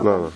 No.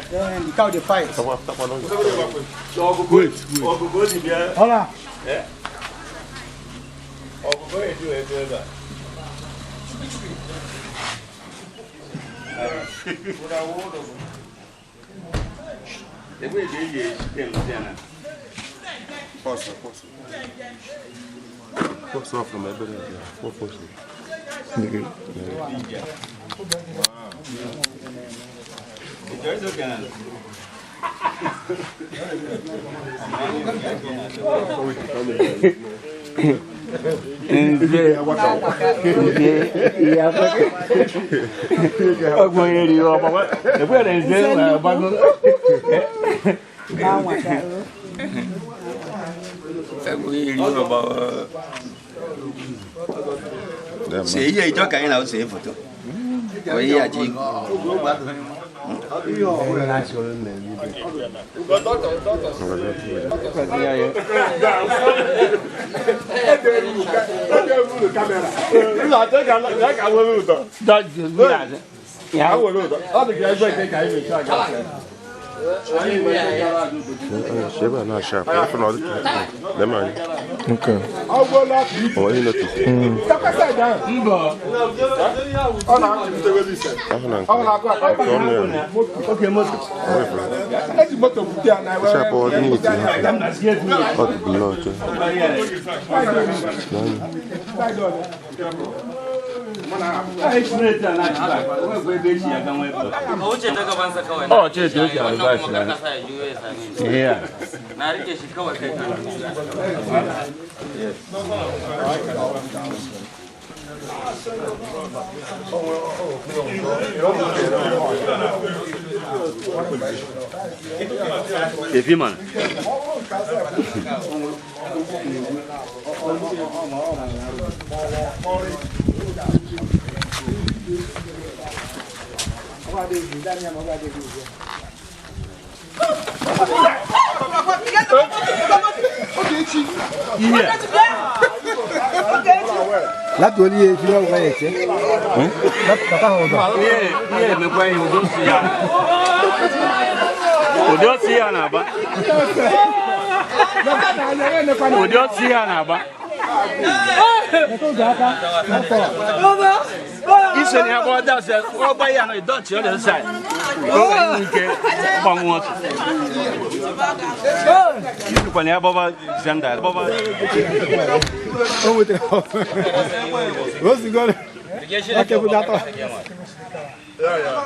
The cow dey fight. Wait. Hola. What's off from my brother? What was it? See ihe ijọ ka anyị na-ose foto. Oyi ya ji. Sheba na sharp. Okay. Oh, you notice. Okay, moto. Sharp all neat. What blood? Oh, ce ce yake albashi na. Yeah. Na rike shi kawai kai. Yes. Efi man.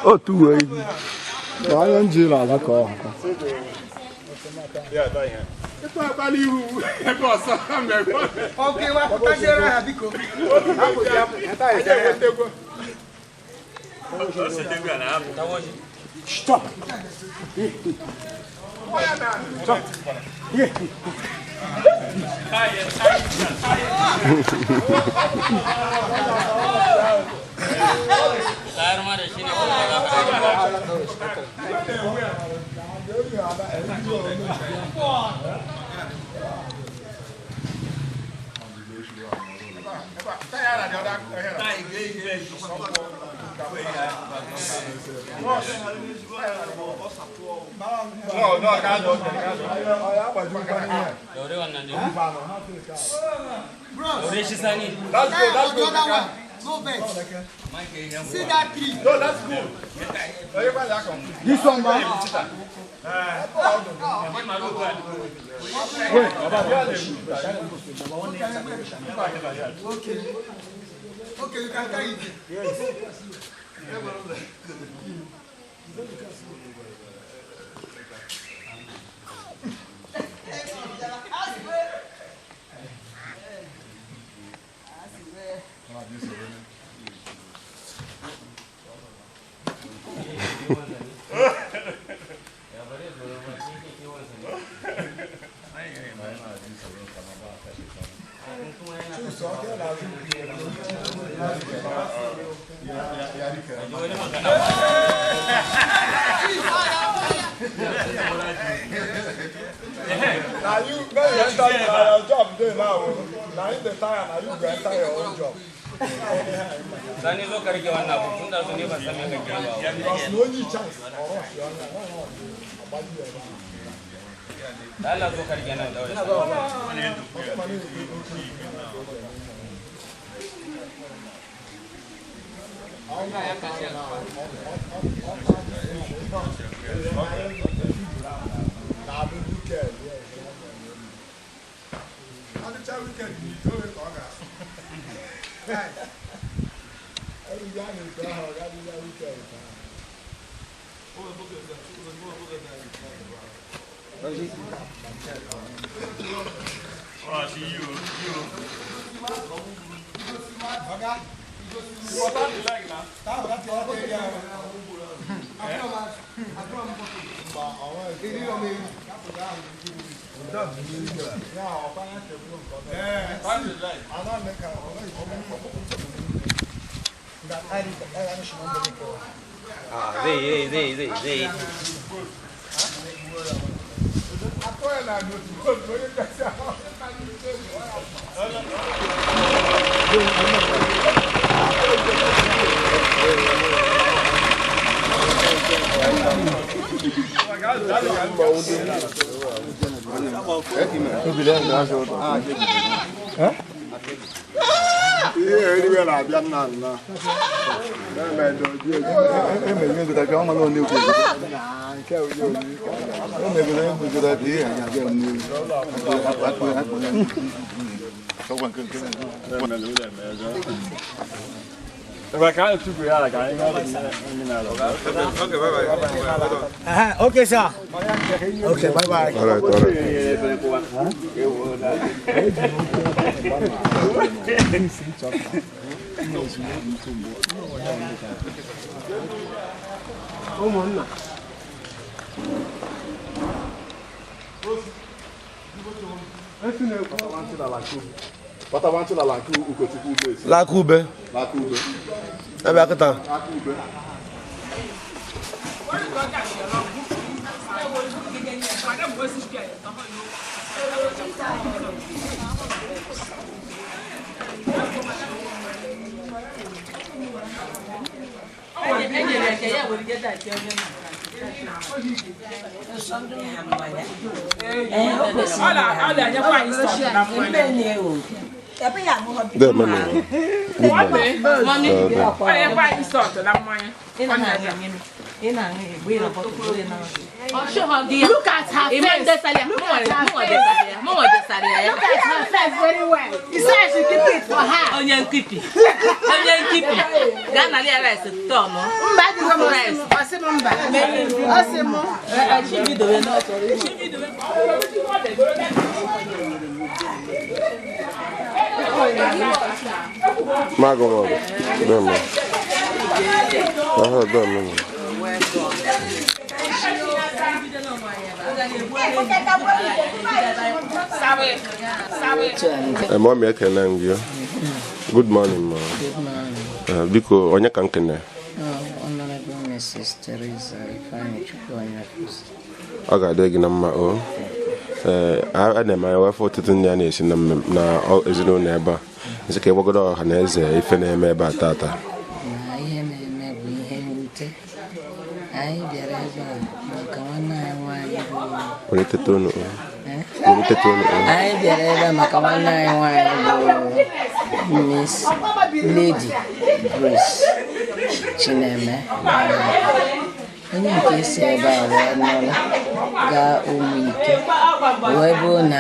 O tuwo ibi. Ba yan ji la la ko. Okay, wa pụtajere ha biko. Stop. Stop. That's good. Go back. See that tree. No, that's good. This one, man. Okay. Okay, you can carry it. Yes. Now you enter your job there now. Now in the tire, now you go enter your own job. Sani zo ka rike wannan abu tun da su ne ban san me kake ba. Because no any chance. Da Allah zo ka rike nan daure. Zai. Okay, sir. Okay, bye bye. All right, all right. Lakube. Ebe akịta. There, mommy. Look at her face. Look at her face. Look at her face very well. He said she keep it for her. Onye nkipi. Onye nkipi. Gaa na lia rice tọọ mọ. Mba adịghị m ọsị m mba. Ọsị m. Chibidowe n'ọsọ. Chibidowe. Mago dama. Aha dama. Mommy, ekele gị. Good morning, ma. Good morning. Biko, onye ka nkene? Honorable Mrs. Teresa Ifeanyi Chukwu Onyekwusi. Ọ ga-adị gị na mma o. A na-eme anya wefụ ọtụtụ ndị a na-esi na ezinụlọ ebe a. Nsị ka ịgwagodo ọha na eze ife na-eme ebe a tata. Na ihe na-eme bụ ihe mwute. Anyị bịara ebe a maka nwanne anyị nwaanyị bụ anyị bịara ebe a maka nwanne anyị nwaanyị bụ Miss Lady Grace Chineme. Onye nke si ebe a wee nọrọ gaa Ụmụike wee bụ na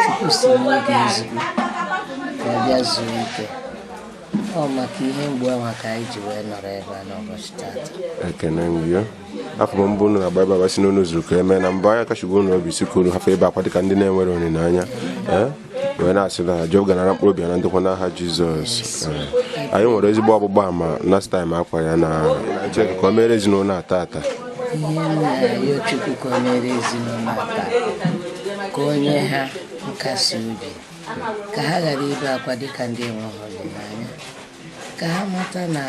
Chukwu si n'oge ezigbo ka ọ bịa zuo ike. Ọ maka ihe mgbu a maka anyị ji wee nọrọ ebe a n'ụbọchị tata. Ekene m gị. Afọ m mbụ unu na-agba ebe a si n'unu zuru ka eme na mbụ anya kachigbo unu obi si ka unu hafụ ebe akwa dịka ndị na-enwere olileanya. Wee na-asị na Jehova ga-anara mkpụrụ obi ya na ndokwa n'aha Jizọs. Anyị nwere ezigbo ọgbụgba ama last time akwa ya na Chineke ka o mere ezinụlọ a tata. Ihe m na-arịọ Chukwu ka o mere ezinụlọ a tata, ka o nye ha nkasi obi, ka ha ghara ibe akwa dịka ndị enweghị olileanya, ka ha mata na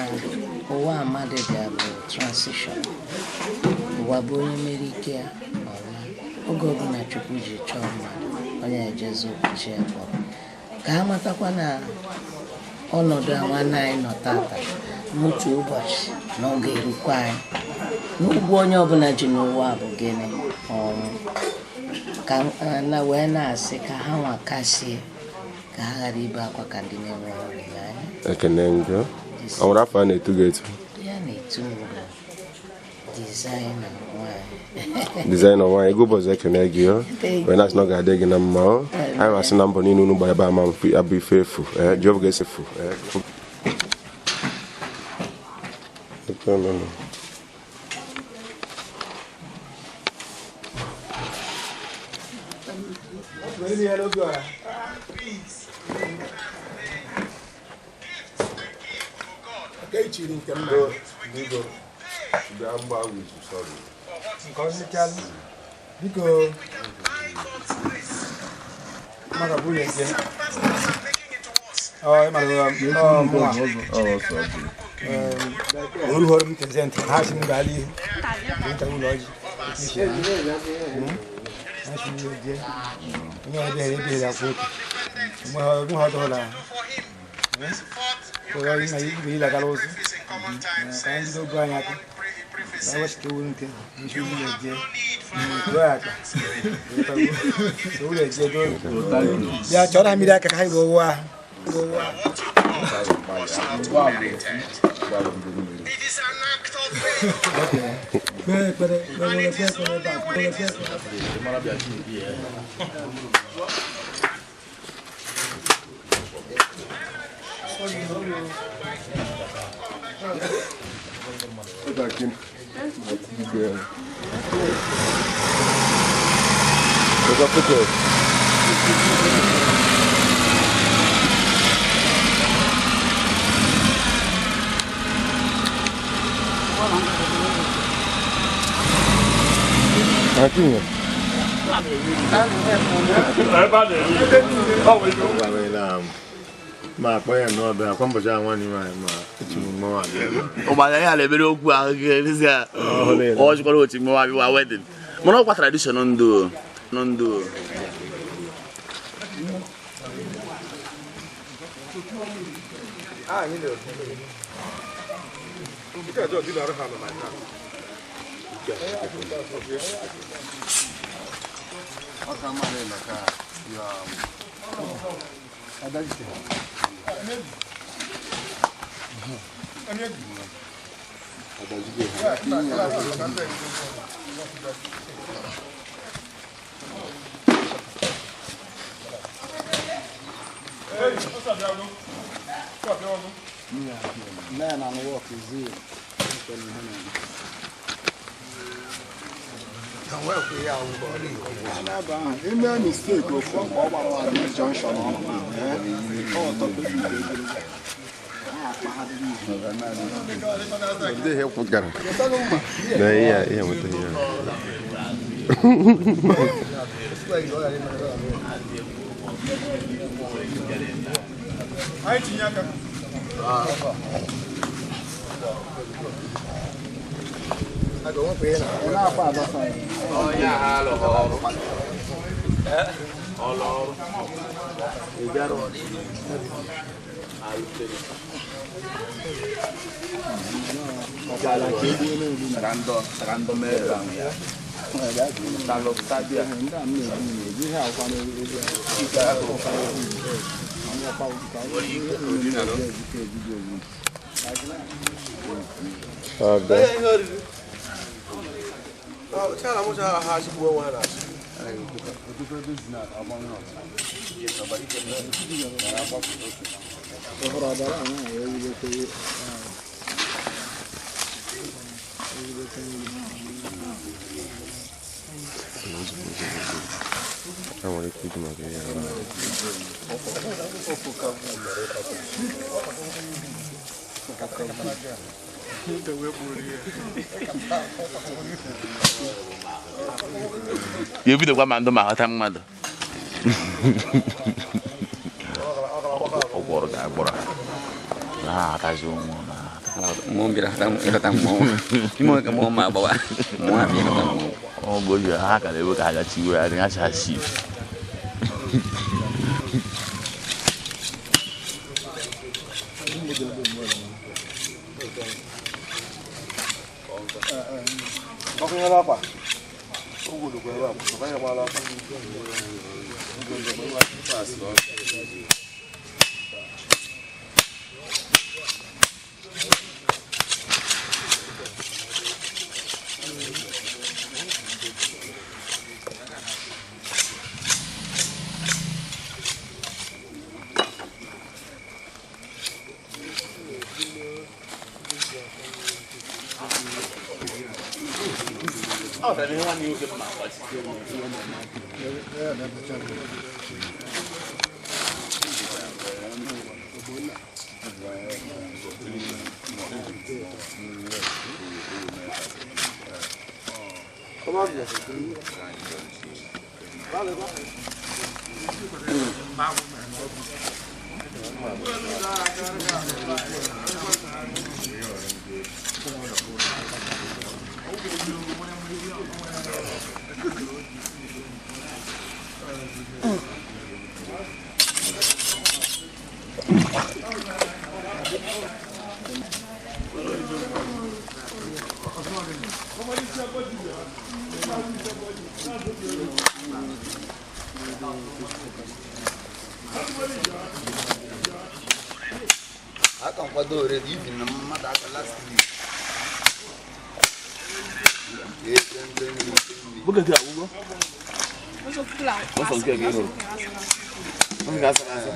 ụwa mmadụ bịa bụ transition. Ụwa bụ onye mere ike ya ọla. Oge ọbụla Chukwu ji chọọ mmadụ, onye ejezi ụbọchị ya kpọrọ. Ka ha matakwa na ọnọdụ a nwanne anyị nọ tata n'otu ụbọchị na ọ ga-erukwa anyị. N'ụgwọ onye ọbụla ji n'ụwa bụ gịnị? Ọnwụ. Ka na wee na-asị ka ha nwa kasie, ka ha ghara ibe akwa ka ndị na-enweghị olileanya. Ekene njọ. Ọ nwere afọ a na-etu gị etu? Ya na-etu m bụ dizaịna nwaanyị. Dizaịna nwaanyị, ego ụbọchị ekene gị o. Wee na-asị na ọ ga-adị gị na mma o. Anyị masị na mbọ niile unu gbara ebe ama abụ ife efu. Jehova ga-esefu. Biko maka bụ ya nke ọ ịmara ọ mụnwa oruhoro m prezent ha si m gaala ihu nta ụlọ ọjị ha si m je onye ọ bịara ebighị akwa otu mgbe ha ọdọla ụlọ na igwe ịlagara ụzọ ka anyị jide ogu anyị aka ka anyị wechite owu nke nchi ụlọ eje bịa chọrọ ha mmiri aka ka ha wee wụọ ahụ. Mana ọkwa tradition ndụ ndụ. Ime mistake ofu ọ gbara this junction ọ Ndị ihe kwụgara na ihe a ihe nweta ihe a. Anyị tinye aka. Ha nwere ike iji maka ihe ahụ. Ya ebidokwa ma ndụ ma ghọta mmadụ. Ọ gwọrọ ga-agbọrọ ha atazi ụmụ na Mmụọ bịara ịghọta mmụọ. Ime ka mmụọ ma agbawa. Mmụọ abịa ịghọta mmụọ. ọ bụ oge ha kara ewe ka ha ga tiwe ya ha cha si. Aka nkwado already even na mmadụ aka last week. Bucket agwụgo? Ọsọ nke ka ị hụrụ. Nke asara asa.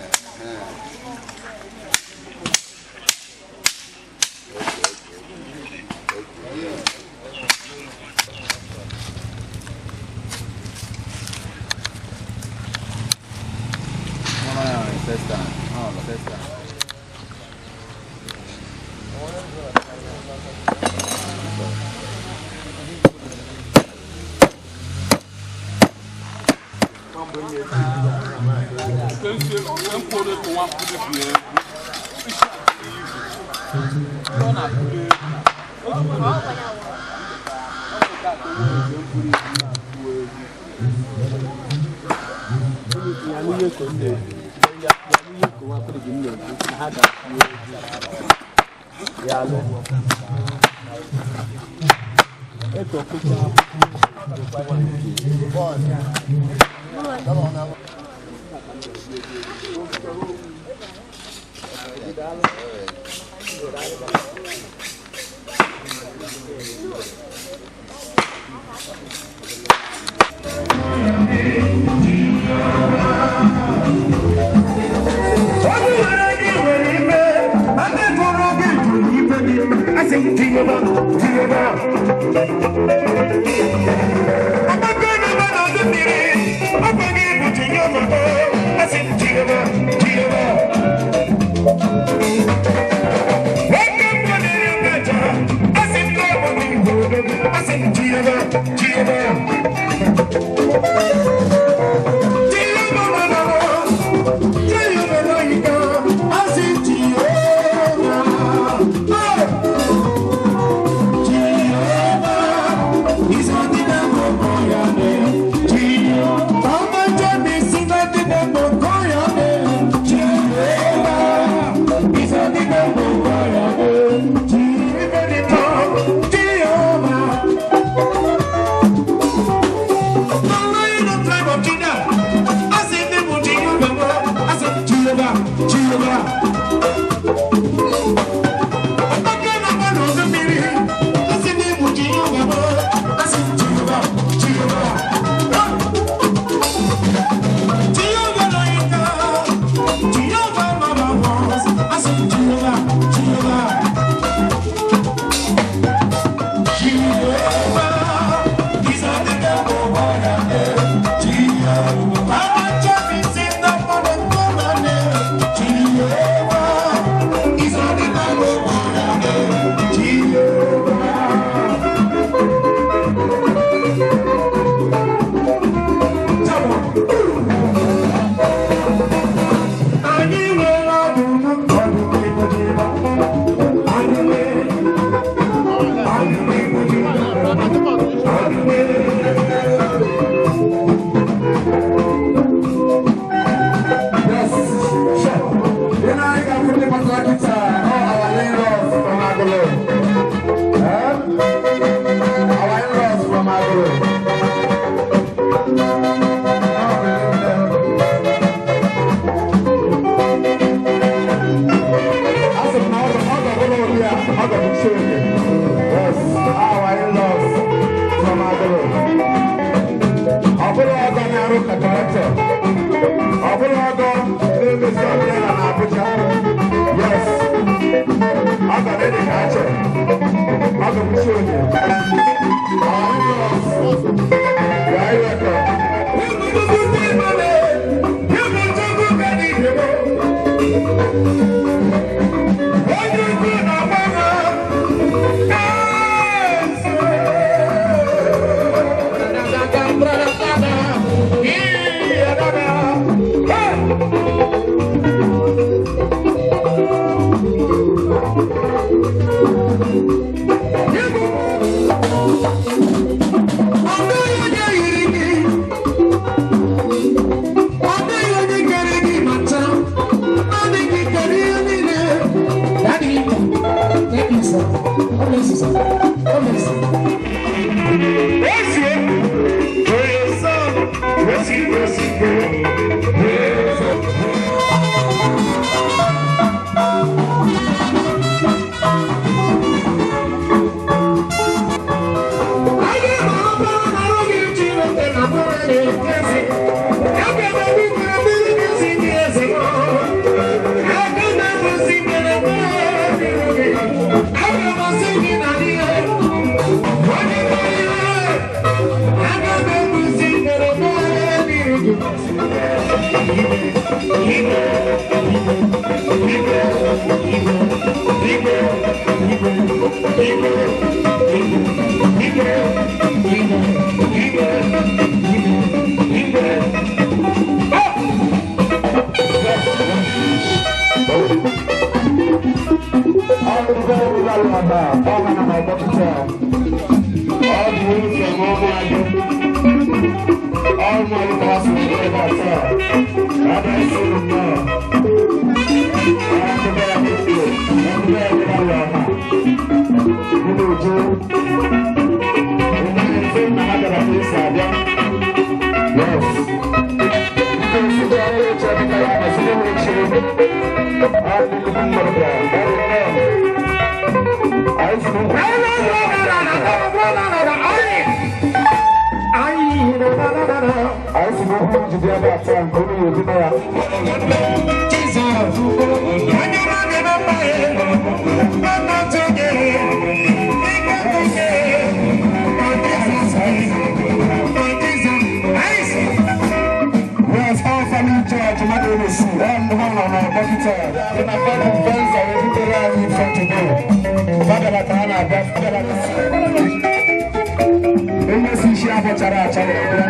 Onye si isi abụ chara acha wee bịa.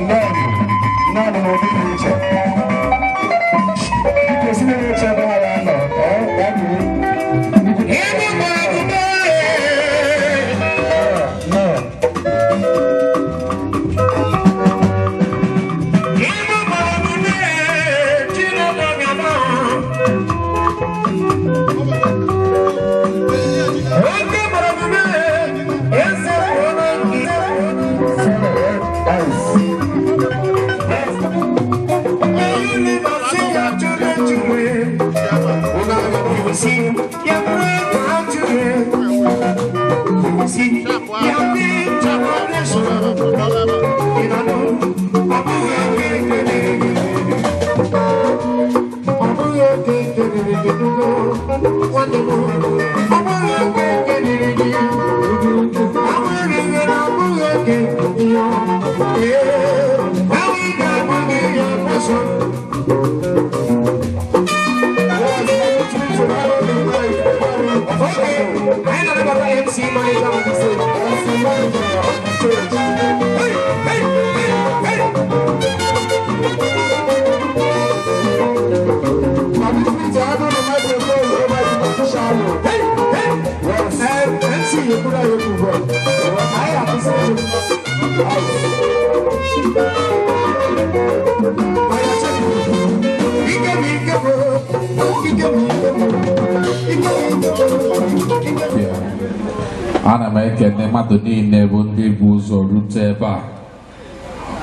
Nnọọ, nnọọ n'ụdị dị iche. Biko si n'ebe oche ebe ha ya nọ, ee, ya biri. Nnọọ. Ana m ekene mmadụ niile bụ ndị bụ ụzọ rute ebe a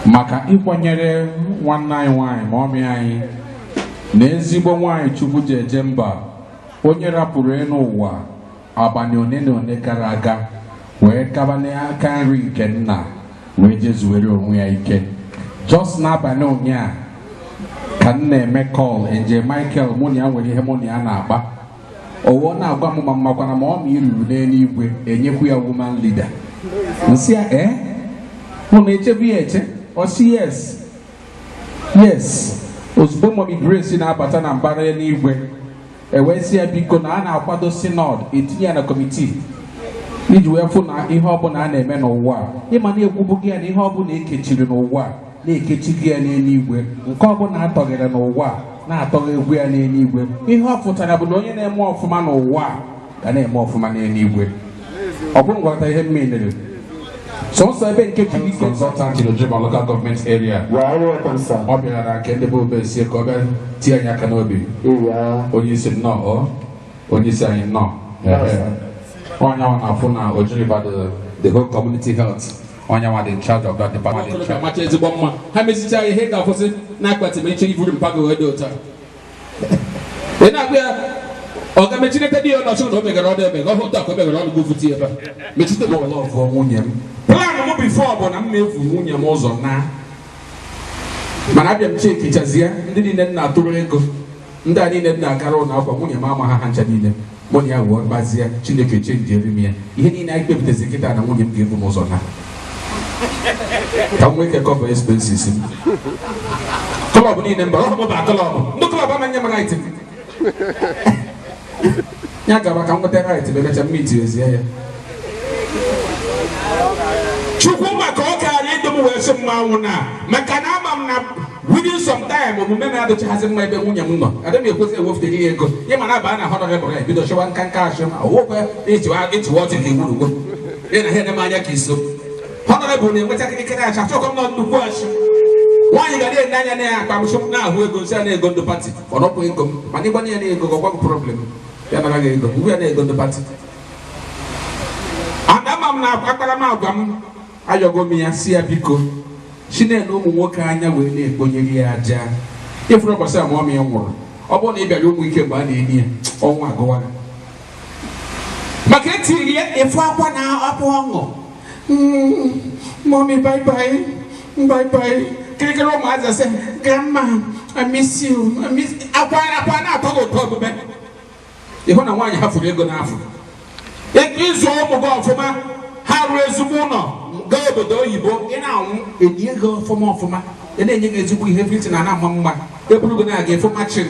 maka ịkwanyere nwanne anyị nwaanyị ma ọmị anyị na ezigbo nwaanyị Chukwu ji eje mba, onye rapụrụ elu ụwa abalị one na one gara aga wee gaba n'aka nri nke nna wee jezuwere onwe ya ike. Just n'abalị ụnyaa ka m na-eme call Nje Michael, mụ na ya nwere ihe mụ na ya na-akpa. Owo na-agwa m ma mmakwana ma ọ ma iruru n'eluigwe enyekwu ya woman leader. Nsị ya ee, mụ na echebu ya eche, ọ sị yes yes. Ozugbo Mommy Grace na-abata na mbara eluigwe, ewee sị ya biko na a na-akwado synod etinye ya na kọmitii iji wee fụ na ihe ọbụla a na-eme n'ụwa a, ịma na-ekwubu gị ya na ihe ọbụla ekechiri n'ụwa a na-ekechi gị ya n'eluigwe, nke ọbụla atọghere n'ụwa a na-atọghị egwu ya n'eluigwe. Ihe ọ pụtara bụ na onye na-eme ọfụma n'ụwa a ga na-eme ọfụma n'eluigwe. Ọ bụrụ ngwakọta ihe mmiri sọnsọ ebe nke Chief Consultant in Ojima Local Government Area, ọ bịara na nke ndị bụ obesie ka ọ bịa tie anyị aka n'obi. Onye isi nnọọ, onye isi anyị nnọọ. Onye ọ na-afụ na Oji River the whole community health, onye nwa dị in charge of that department. Amacha ezigbo mma ha mezichaa ihe ga-akwụsị na-akpati ma iche iburu mpago wee dị ụta. Ị na-agwa ya ọ ga mechinete di ya ọnọchị na o megara ọdụ emega ọhụ ụtọ ka o megara ọnụ gụfụti ebe a mechite m ụlọ ọgụ nwunye m. Plan m before bụ na m na-efu nwunye m ụzọ na mana abịa m chekichazie ndị niile m na-atụrụ ego, ndị a niile m na-agara ụlọ akwa, nwunye m ama ha ncha niile. Mụ na ya wụọ gbazie Chineke chenjiere m ya ihe niile anyị kpepụtazi kịta na nwunye m ga-ebu m ụzọ na ka m nwee ike cover expenses m. Klọb niile mba ọhụrụ ba klọb ndị klọb amanye m right ya gaba ka m nweta right ma emecha mmiti ezie ya. Chukwu maka ọ kaara ịdị m wee sị mmanwụ na maka na ama m na within some time omume m adịchaghịzị mma ebe nwunye m nọ. Adị m ekwesị ewefụtere ya ego ịma na aba na honorable ya bido chọwa nka nka achị ma owokwe ịchịwa ọchị ka igwurugwo ị na ha ene m anya ka iso honorable na-enweta kịrịkịrị achị achọkọ m nọ nnukwu achị. Nwaanyị ga na-ene anya na ya akpa m na-ahụ ego nsị a na-ego ndị pati ọ nọpụ ego m mana ịgbanye ya na ego gọgwa m problem ya nara gị ego ngwa ya na-ego ndị pati. Adama m na akparamagwa m ayọgo m ya si ya biko si na-ene ụmụ nwoke anya wee na-ekponyere ya aja. Ịfụrụ ụbọchị a ma ọmị ya nwụrụ, ọ bụrụ na ị bịara ụmụ ike mgbe a na-enye ya ọnwụ agụwa maka etiri ya efu akwa na ọpụ ọṅụ. Mommy bye bye bye bye. Kirikiri ụmụazị sị grandma I miss you, I miss akwa akwa na-atọ gị ụtọ omume. Ịhụ na nwaanyị hafuru ego n'afọ ịzụ ụmụ gị ọfụma ha rụọ ezigbo ụlọ gaa obodo oyibo ị na-anwụ enye gị ọfụma ọfụma ị na-enye gị ezigbo ihe everything na na-ama mma eburu gị na-aga efu machin.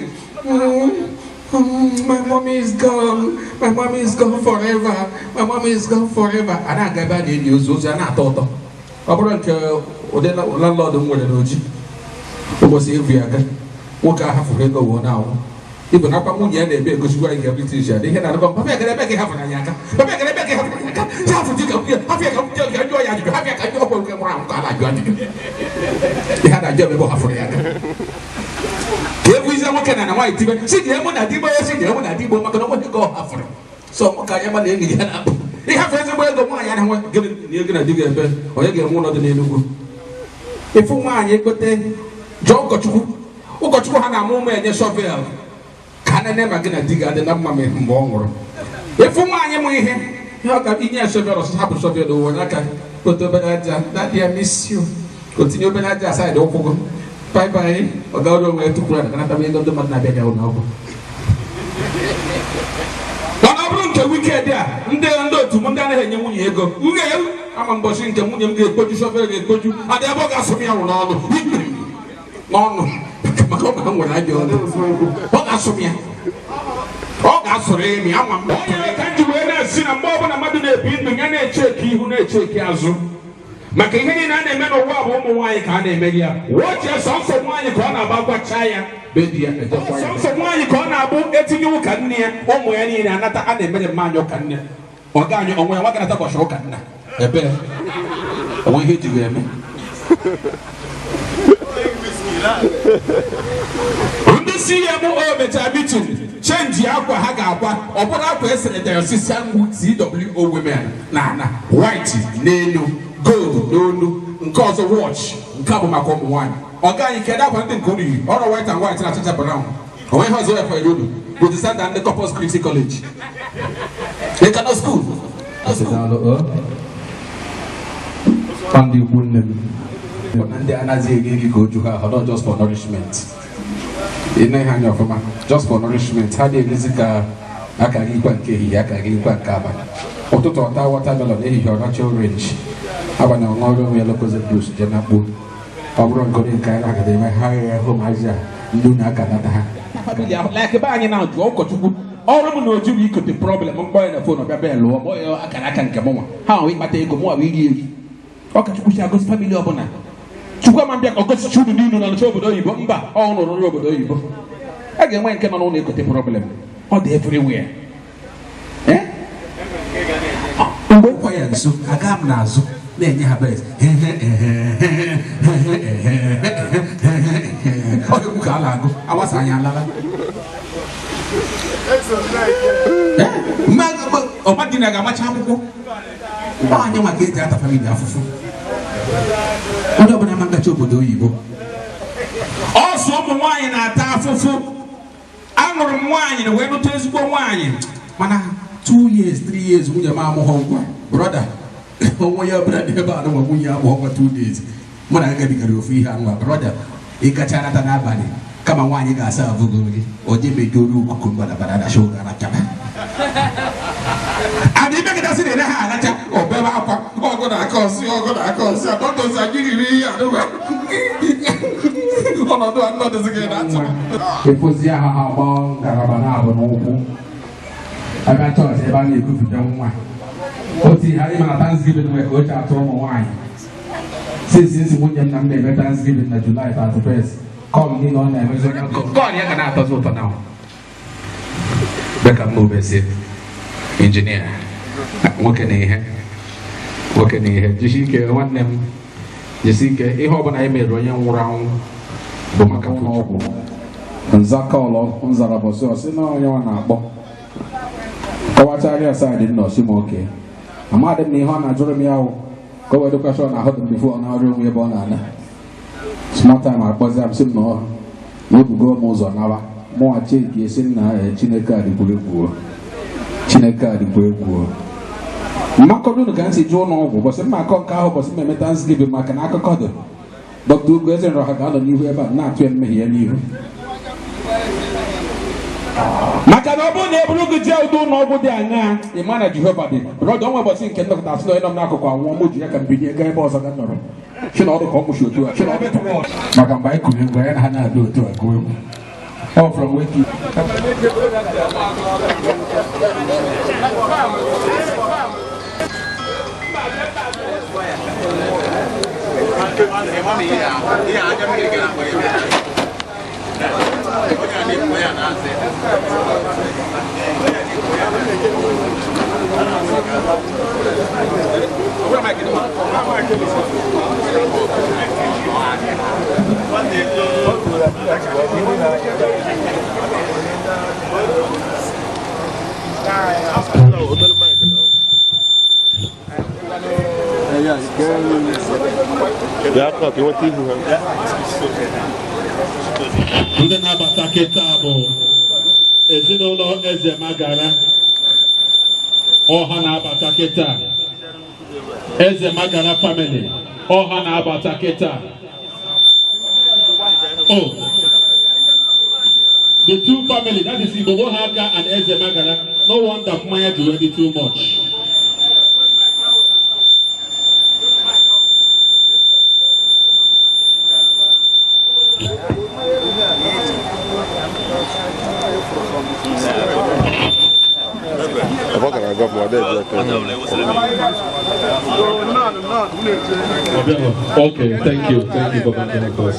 My mommy is gone, my mommy is gone forever, my mommy is gone forever. A na-aga ebe a na-eli ozu, ozu a na-atọ ụtọ. Ọ bụrụ nke ụdị landlord m nwere n'oji ụbọchị evu ya aga, nwoke ahụ hafụrụ ego wụọ na-anwụ. Ibu nakwa nwunye ya na-ebe egosikwa anyị ga British ya ihe na-adịkọ papa ya gara ebe ka ị hafụrụ anyị aka, papa ya gara ebe ka ị hafụrụ anyị aka, si hafụ di ka nwunye hafụ ya ka nwunye ka jụọ ya ajụjụ, hafụ ya ka jụọ ọkwa nke nwụrụ anwụ ka a na-ajụ ajụjụ. Ihe a na-ajụ ebe ọ hafụrụ ya aka. Ka e buizie nwoke na nwaanyị tibe si jee mụ na digbo, si jee mụ na digbo, maka na onwe ego ọ hafụrụ. So mụ ka anyị ma na enyi ya na-akpụ ịhafụ ezigbo ego nwaanyị anaghị nwe gịnị na ego na di ga-ebe onye ga-enwe ụlọ dị n'Enugwu. Ịfụ nwaanyị egote jụọ ụkọchukwu, ụkọchukwu ha na-amụ ụmụ enye shovel ka nene ma gị na di ga-adị na mma mgbe ọ nwụrụ. Ịfụ nwaanyị mụ ihe ihe ọ ga inye ya shovel, ọsọ hapụ shovel ụwa n'aka gote obere aja, daddy I miss you, o tinye obere aja asaịdị ụkwụ gị, bye bye, ọ ga ọrụ onwe ya tupu ya na ego ndị mmadụ na-abịa bịa ụlọ ọgwụ. Mana ọ bụrụ nke wikendi a, ndị otu m ndị anaghị enye nwunye ego, nwunye ya ama mbọchị nke nwunye m ga-ekpoju shovel ga-ekpoju adị ebe ọ ga-asụ m ya nwụ n'ọnụ n'ọnụ maka ọ ga nwere ajọ ọnụ, ọ ga-asụ m ya, ọ ga-asụrụ emi ama m. Onye ka m ji wee na-esi na mgbe ọbụla mmadụ na-ebi ndụ ya na-eche eke ihu na-eche eke azụ, maka ihe niile a na-eme n'ụwa bụ ụmụ nwaanyị ka a na-eme ya. Wochie sọnsọ nwaanyị ka ọ na-agba gwacha ya sọnsọ nwaanyị ka ọ na-abụ etinye ụka nne ya, ụmụ ya niile anata a na-emere mmanya ụka nne ọ ga anyị onwe ya nwa ga-anata ụbọchị ụka nna ebe onwe ihe ejighị eme. Ndị CMO mechara mitin chenji akwa ha ga-akwa, ọ bụrụ akwa esere diocesan CWO women na na white n'elu, gold n'olu, nke ọzọ watch, nke a bụ maka ụmụ nwaanyị. Ọ gaghị kedu akwa ndị nke unu yi ọrụ white and white na-achacha brown, onwe ihe ọzọ ya fọrọ unu bụ the standard ndị Corpus Christi College Ekano school. Ndị ikwu nne m na ndị anaghị eri nri ka o ju ha ahụ, not just for nourishment. Ị na-ehe anya ọfụma, just for nourishment. Ha na-erizi ka akara ikwa nke ehihie, akara ikwa nke abalị. Ụtụtụ ọta watermelon, ehihie ọracha orange, abalị ọṅụọrụ onwe ya Lucozade boost je na mkpu. Ọ bụrụ nke nke anyị na-agada eme ha ghe hụ mazi a ndị unu aka nata ha. Like ebe anyị na-ajụ ụkọchukwu ọrụ m na oji bụ ikote problem mkpọ ya na fon ọbịa bịa lụọ mọ ya akara aka nke mụnwa ha nwe ịkpata ego mụnwa wee iri eri. Ọkachukwu si agosi famili ọbụla Chukwu ama mbịa ka ọgọsicha unu niile nọ n'oche obodo oyibo, mba ọ nụrụ nri obodo oyibo. A ga-enwe nke nọ n'ụlọ ekote problem, ọ dị everywhere. Mgbe nkwa ya nso aga m n'azụ na-enye ha bes ọ ga-ekwu ka a na-agụ agbasa anyị alala. Ọmadịna ga-amacha akwụkwọ anyị nwa ka eji ata famili afụfụ. Onye ọbụla ma ngacha obodo oyibo ọsọ ụmụ nwaanyị na-ata afụfụ. Aṅụrụ m nwaanyị na wee nụta ezigbo nwaanyị, mana 2 years 3 years nwunye m amụghọ nwa. Brọda onwe ya ọbụla dị ebe a nwa nwunye amụghọ nwa 2 days, mụ na agabigara ofu ihe anụwa. Brọda ị gacha nata n'abalị kama nwaanyị ga-asa avụgo gị o je medoru okuku mbalabara na shoga rachaba adị imegidasị na ha aracha obebe akwa ọgụ na aka ọsị ọgụ na aka ọsị adọdozi anyị riri ihe anụwa ọnọdụ a nnọdụzi gị na atụ efozi aha ha agba ngalaba na-abụ n'ụkwụ abịa chọọchị ebe a na-ekupụta nwa otu ihe anyị mara Thanksgiving nwere ka o ji atụ ụmụ nwaanyị since nsi nwunye m na m na-eme Thanksgiving na July 31st kọl niile ọ na-emezi onye kọl ya ga na-atọzi ụtọ na dịka mma obezie injinia nwoke na ihe jisi ike nwanne m jisi ike ihe ọbụla anyị mere onye nwụrụ anwụ bụ maka ọgwụ nzakọlọ nzara bọsị ọsị na onye nwa na-akpọ kọwacharịa saịdị nna ọsị m oke amadị m na ihe ọ na-ajụrụ m ya wụ ka o wee dịkwasị ọ na-ahụ dị m bifo ọ na-arụ onwe ebe ọ na-ana small time akpọzi m sị m na obugo m ụzọ nawa mụnwa cheki esi nna Chineke a dịkwa egwu Chineke a dịkwa egwu mmakọrọ unu ka m si jụọ ụlọ ọgwụ ụbọchị mma akọ nke ahụ ụbọchị m eme Thanksgiving maka na akụkọ dị Dr. Ugo Ezenroha ga-anọ n'ihu ebe a na-atụ ya mmehie ya n'ihu maka na ọ bụrụ na e buru gị jee ụdị ụlọ ọgwụ dị aṅaa ị ma na Jehova dị brọda onwe ụbọchị nke ndọkọta asị na onye nọ m n'akụkụ anwụọ m ji ya ka m binye gaa ebe ọzọ ga nọrọ maka mgbe anyị kụrụ egwu anyị na ha na-adị otu a gụọ egwu All from Wiki. Ndị na-abata kịta bụ ezinụlọ Eze Magara. Ọha na-abata kịta. Eze Magara family. Ọha na-abata kịta. Oh, the two family, that is Igbo Haka and Eze Magara. No wonder mmanya ji wee dị too much. Okay, thank you for that class.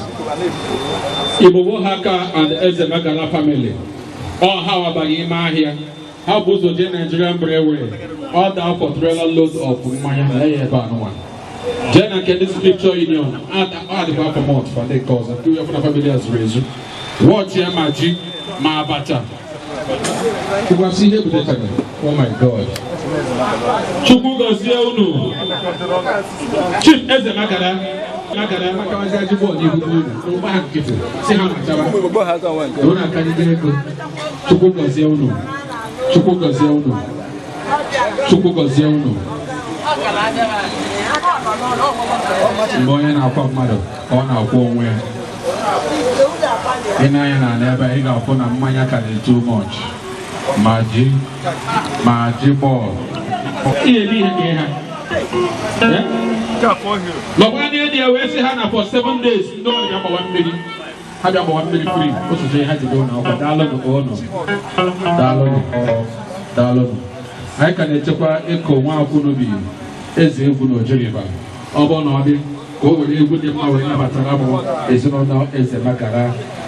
Igbo Haka and Eze Magara family. All how about ime ahịa? Ha bụ ụzọ jee Nigerian Brewery. All down for trailer load of mmanya na ya ebe anụnwa. Jee na nke ndị Scripture Union, adịkwa afọ mọt fa ndị nke ọzọ. Ndị ọfụna family a zuru ezu. Wọchị ya ma ji ma abacha. Chukwu ihe butetara. Oh my God. Chukwu gọzie unu. Chief Eze Magara Magara makawazi ajụbọ n'ihu unu. N'ụgbọ ha nkịtị. Si ha machaba. Unu akarịgo ego. Chukwu gọzie unu. Chukwu gọzie unu. Chukwu gọzie unu. Mgbe onye na-akwa mmadụ ka ọ na-akwụ onwe ya. Ị na-anya na n'ebe ị ga-afụ na mmanya ka dị too much. Ma ji bọọlụ. Ihe eme ihe nye ha. Lọkwa ndị dị ya wee sị ha na for 7 days ndị ọrụ bịa gbawa mmiri. Ha bịa gbawa mmiri free. Osote ha jigo na ọkwa daalụnụ ụnụ. Daalụnụ. Daalụnụ. Anyị ka na-echekwa ịkụ nwa akwụ n'obi eze egwu na Ojiriba. Ọ bụrụ na ọ dị ka o were egwu dị mma wee nabatara bụ ezinụlọ Eze Magara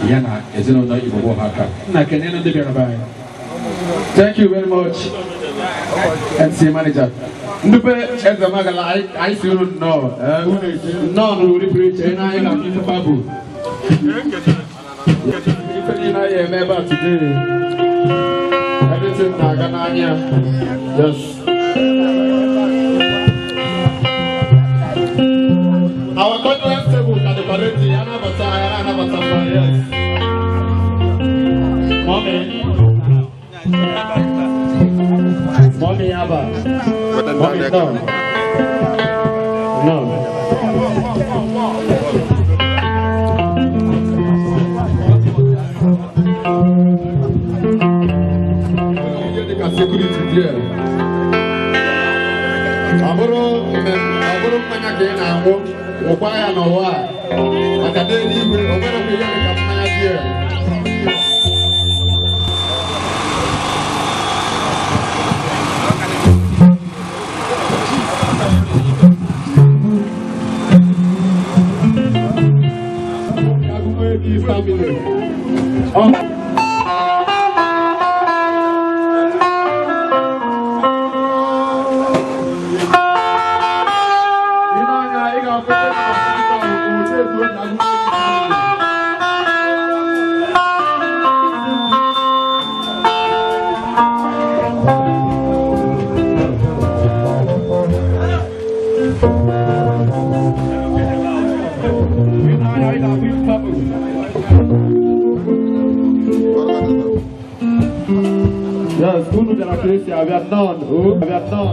ya na ezinụlọ Igbo Haka. Nna kene ndị bịara be anyị. Thank you very much, MC Manager. Ndube Eze Magara, anyị si unu nnọọ. Nnọọ n'ụdị pụrụ iche, ị na-anya na ife bụ. Ife niile anyị eme ebe a today. Everything na-aga n'anya. Yes. Our condolence table can be ready. Anabata, anabata, yes. Mommy. Mommy Abba. Mommy, no. No. Security there. Aboro mmanya ka ị na-aṅụ, ụkwa ya n'ụwa a, maka n'eluigwe, o nwerekwa ihe dị ka mmanya beer. Family. Oh. Yes, unu bịara ka esi abịa nọn, o abịa nọn.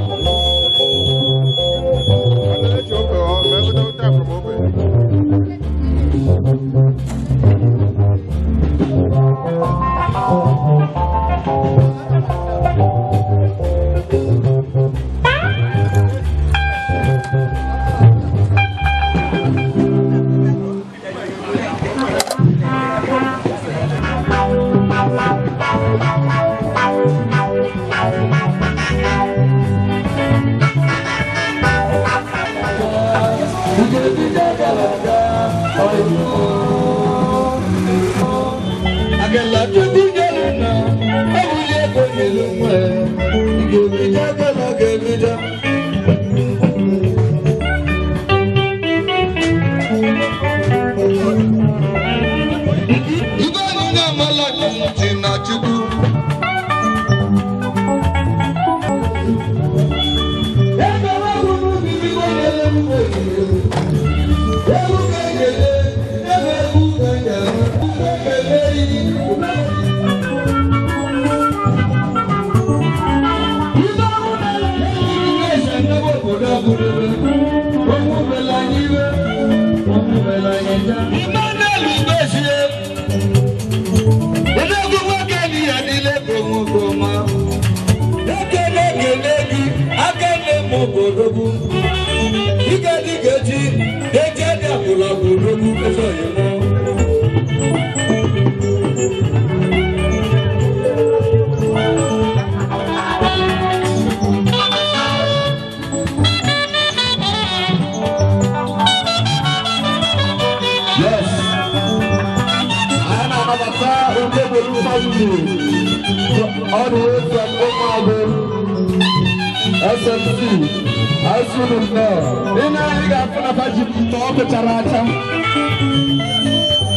All the way from Omago, SMC, I see them now. In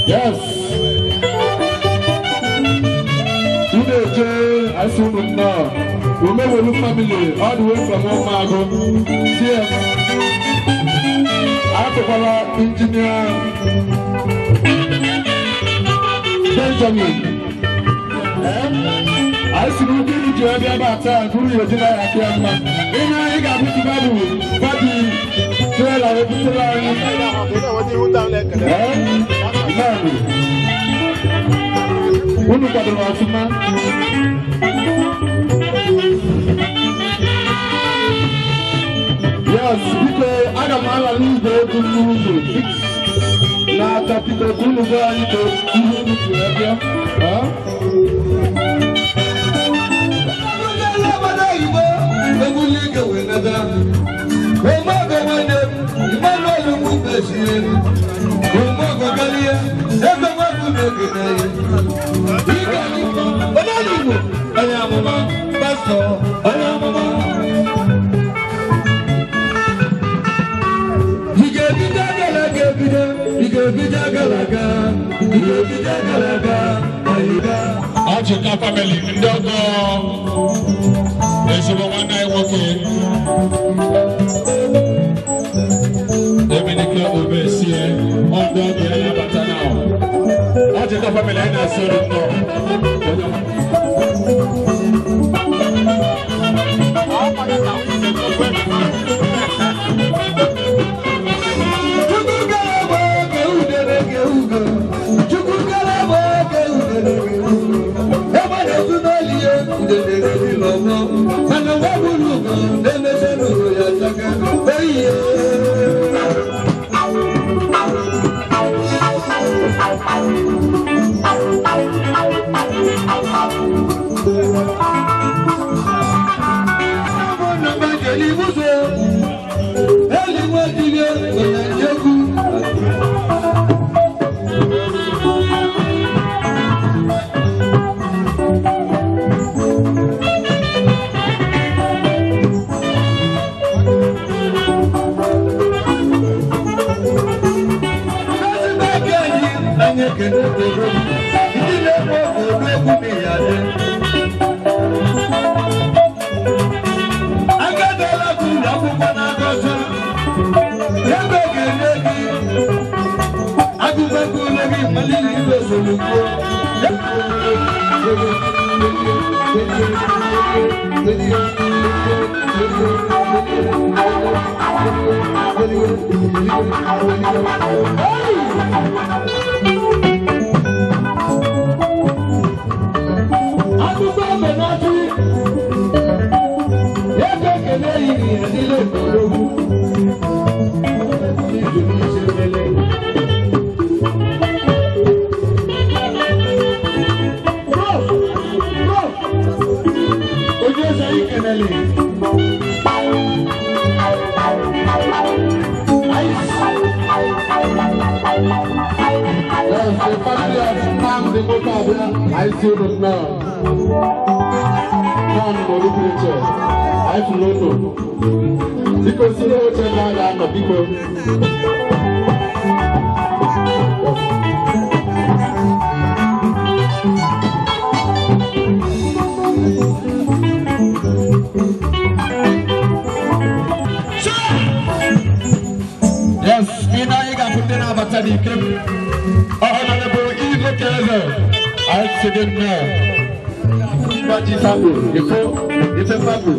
Yes. I see them now. Umewelu family, all the way from Omago, CM. Akokola engineer Benjamin. I see you did you ever about time who you did I I got to Yes, because I don't want to lose the Ọchịka family ndị ọgọ ezigbo nwanne anyị nwoke Emenike Obesie ọdọ ọgọ ya ya bata na Ọchịka family anyị na-asị olu nnọọ. Sir! Ị na-anyị ga-afụ ndị na-abata n'ike. Honorable Igwe Keze, anyị sị gị nnọọ. Mgbaji Fabio, Ifo, Ife Fabio,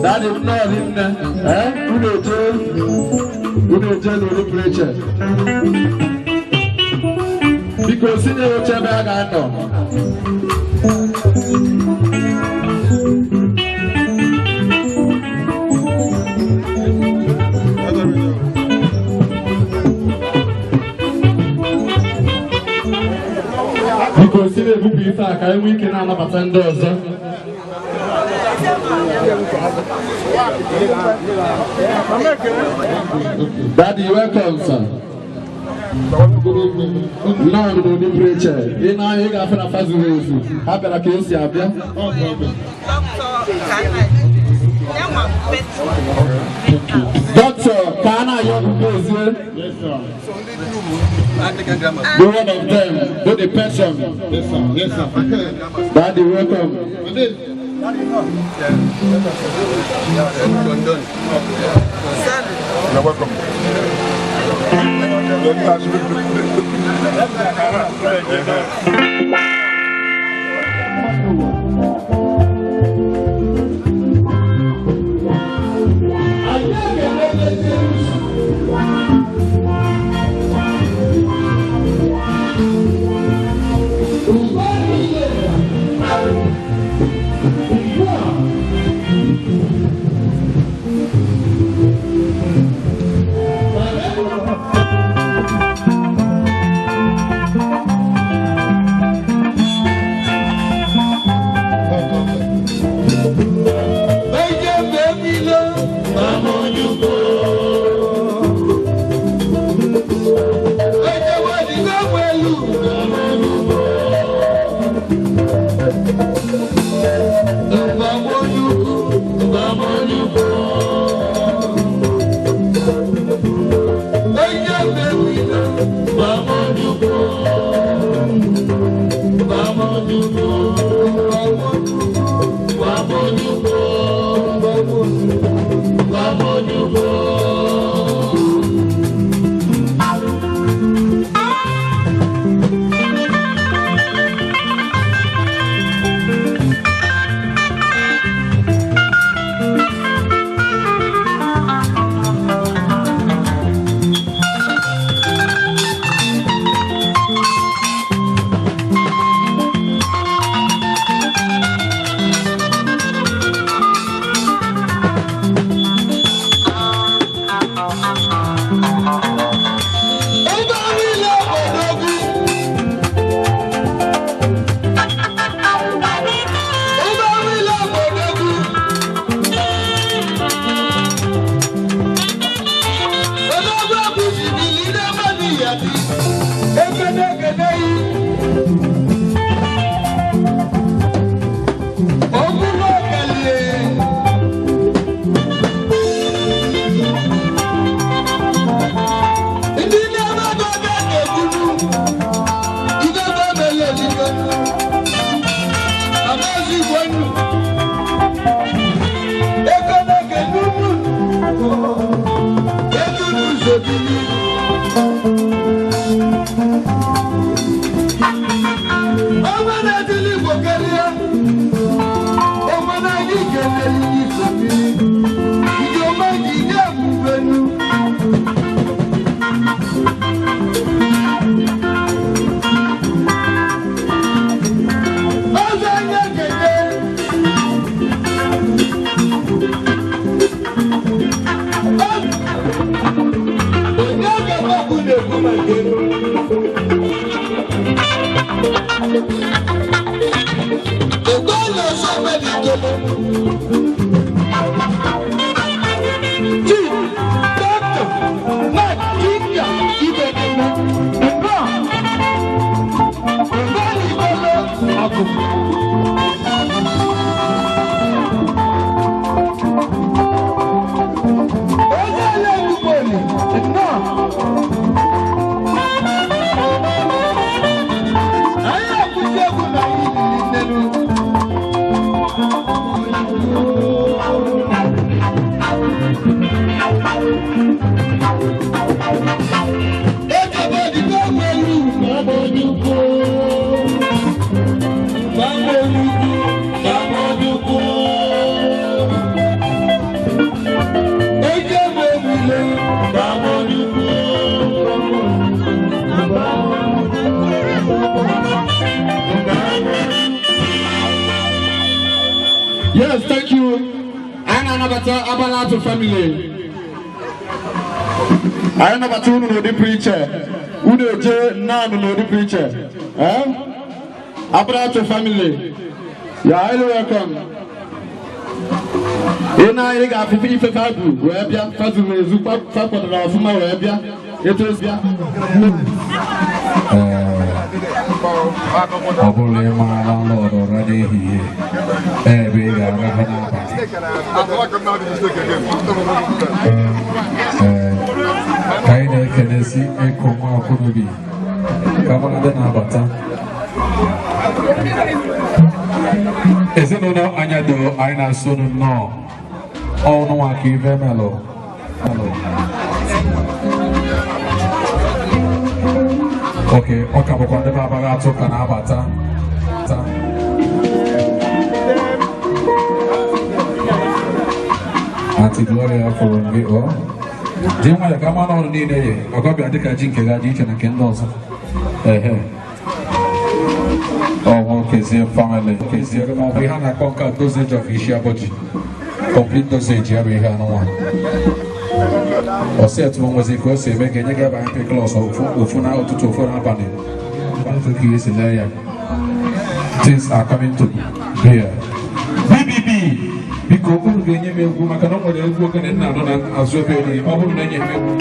daddy nnọọ rinne, unu eje, unu eje n'olu pụrụ iche. Biko si nye oche ebe a ga-anọ. Biko si na-ebupụ ife a ka anyị nwee ike na-anabata ndị ọzọ. Daddy, welcome, sir. Nnọọ n'ụdị pụrụ iche. Ị na-anya ị ga-afụ na fa zuru ezu. Ha bịara ka esi abịa. Doctor, ka a na-ayọ Ugozie. The one of them, do the person. Yes, sir. Yes, sir. Daddy, welcome. You're welcome. Yes, thank you. Anyị na-anabata Abalatu family. Anyị nabata unu n'ụdị pụrụ iche. Unu eje naanị n'ụdị pụrụ iche. Eh? Abalatu family. You are highly welcome. Ị na-anyị ga-afụfe ife fabu wee bịa fazuru ezu fakwadoro ọfụma wee bịa etu esi bịa. Ọ bụrụ na ị mara landlord ụra n'ehihie, ebe ị ga-arahụ n'abalị. Ee, ka anyị na-ekelezi ịkụ nwa akwụnobi ka mara ndị na-abata ezinụlọ Anyado. Anyị na-asụ unu nnọọ ọnụ nwa ka ife melụ. Oke ọ ka bụkwa ndị abaghị atụ ka na-abata ta. Aunty Gloria fụrụ gị ọ dị nwayọ ka mmanụ ọrụ niile ye maka ọbịa dịka ji nke ga dị iche na nke ndị ọzọ. Ehe, ọ nwokezie family kezie ma ọ bụ ihe a na-akpọ nke a dosage of isi abọji, complete dosage ya bụ ihe anụnwa. Ọsị etu nwezi ka o si eme ga-enye gị abanye piclos ofu na ụtụtụ, ofu n'abalị. Otu ka esi lee ya, things are coming to bear. BBB, biko unu ga-enye m egwu maka na o nwere egwu ogene nna anọ na azụ ebe enyi. Ọ bụrụ na enye m egwu.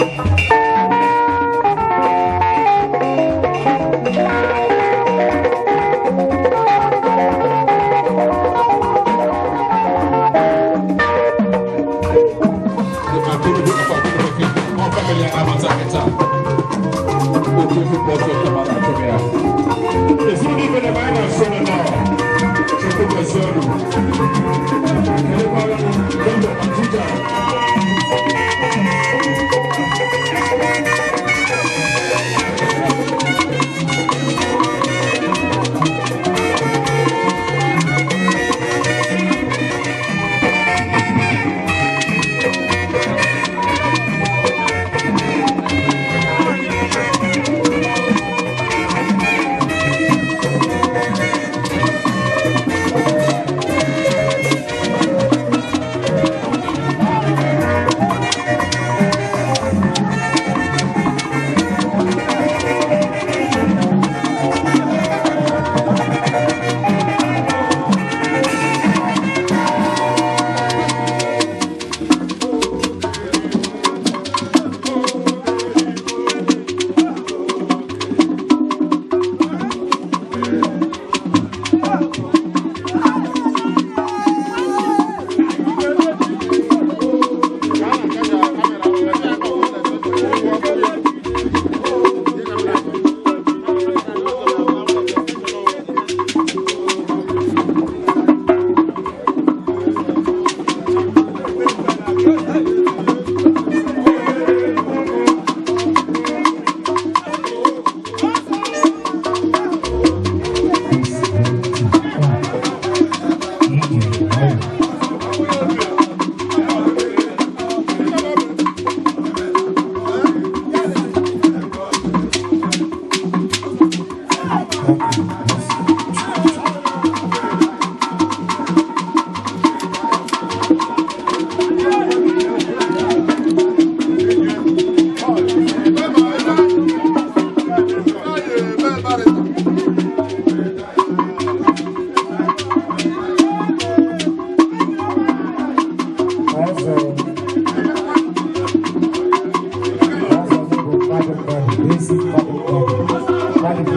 Thank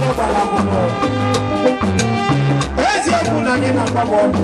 you. gbara akwụkwọ. Eziokwu na anyị na-agba m ọgwụ.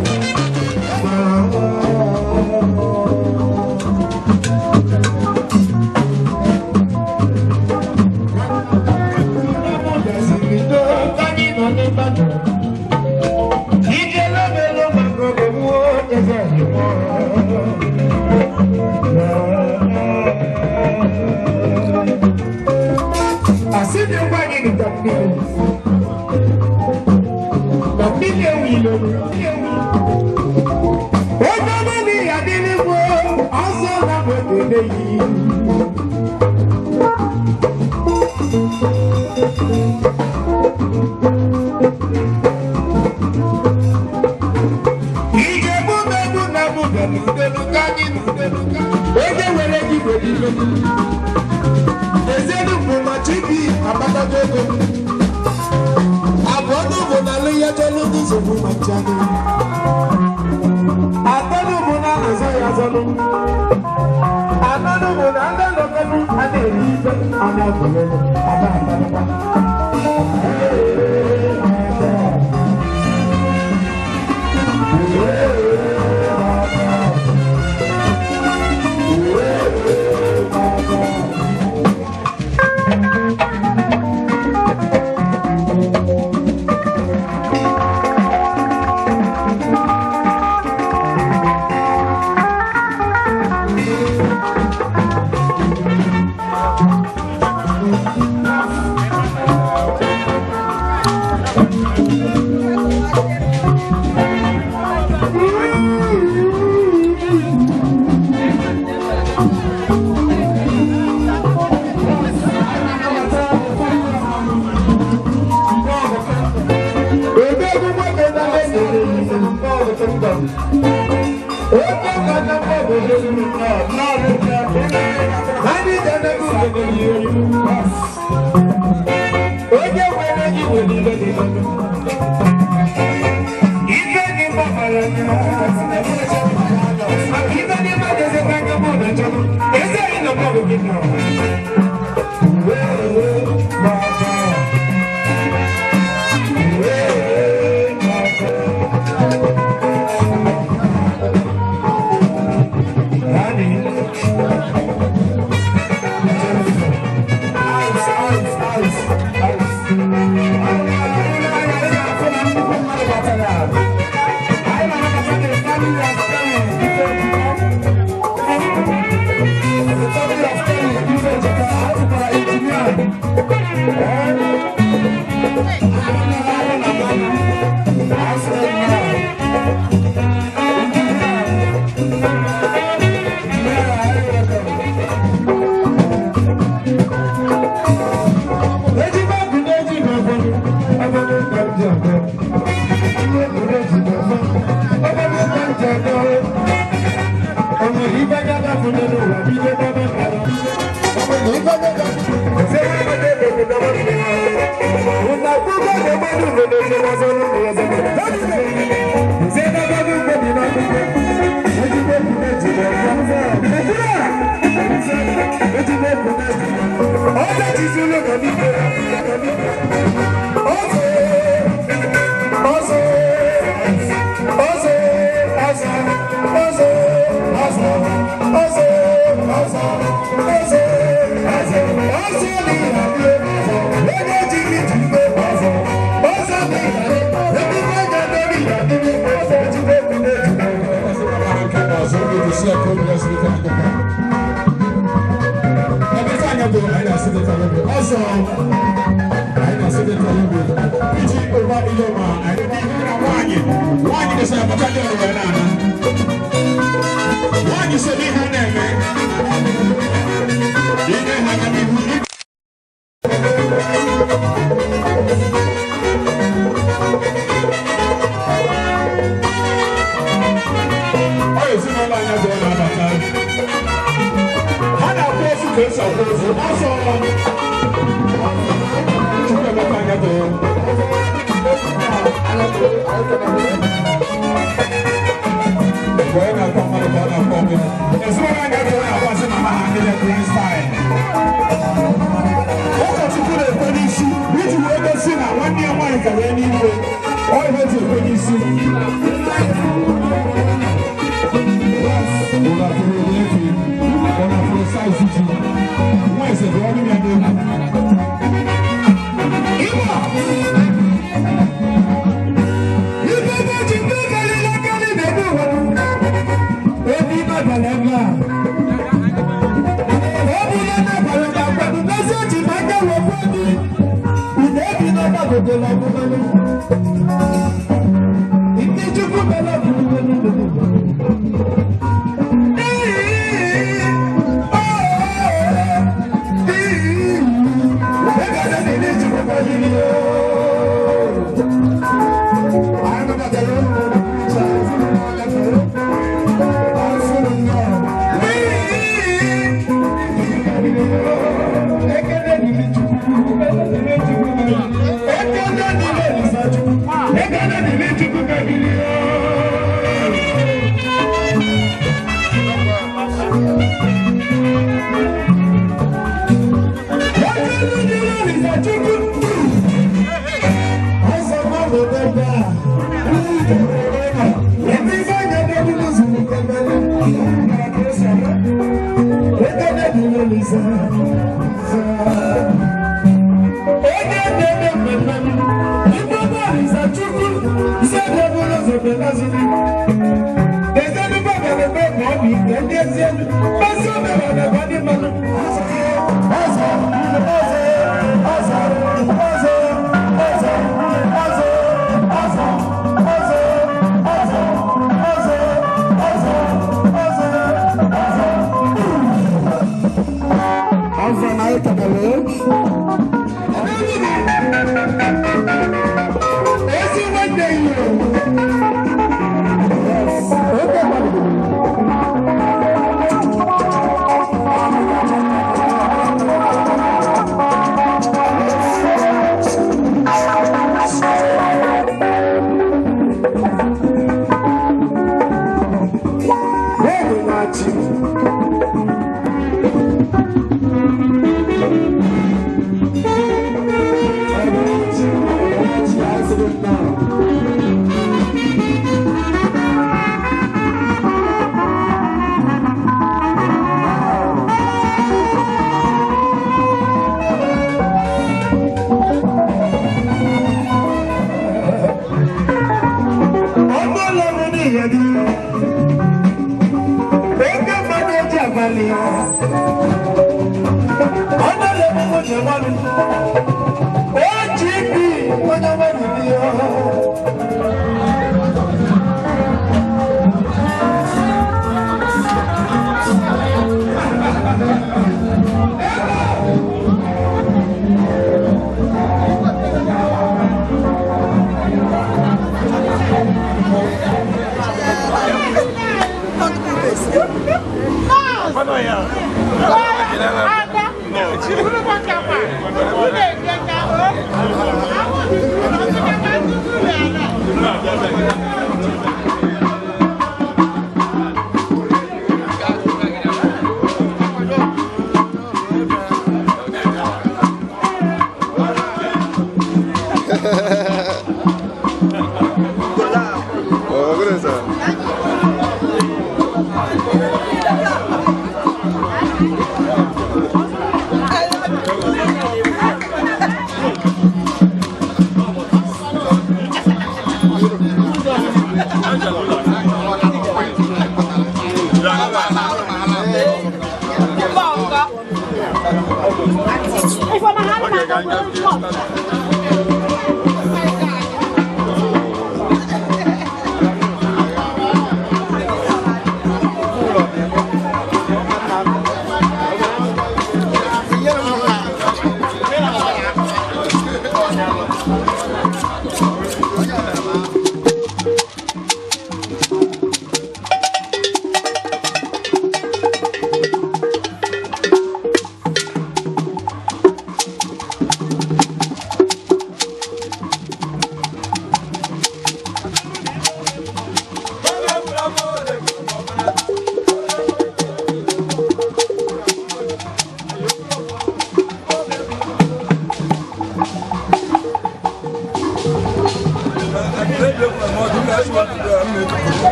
Ụkọchukwu na-ekwe n'isi iji wee gosi na kara n'igwe ọ ihe eji ekwe n'isi. Ụlọ atụrụ efi, ụlọ atụrụ saizi ji, nwa eze bụ ọnụ ya n'egwu. Ịba! Ibe ebe ji ndị karịrị akarị na-ebe ụwa. Ebe ibe abalị ebe a. Ọ bụ ihe na-abalị na-akwado n'ezi oji ma aka wee kwuo gị. Unu ebi n'ọgbagode na ọgbụgbanụ. Ndị Chukwu mere ọbụlụgo n'ụlọ.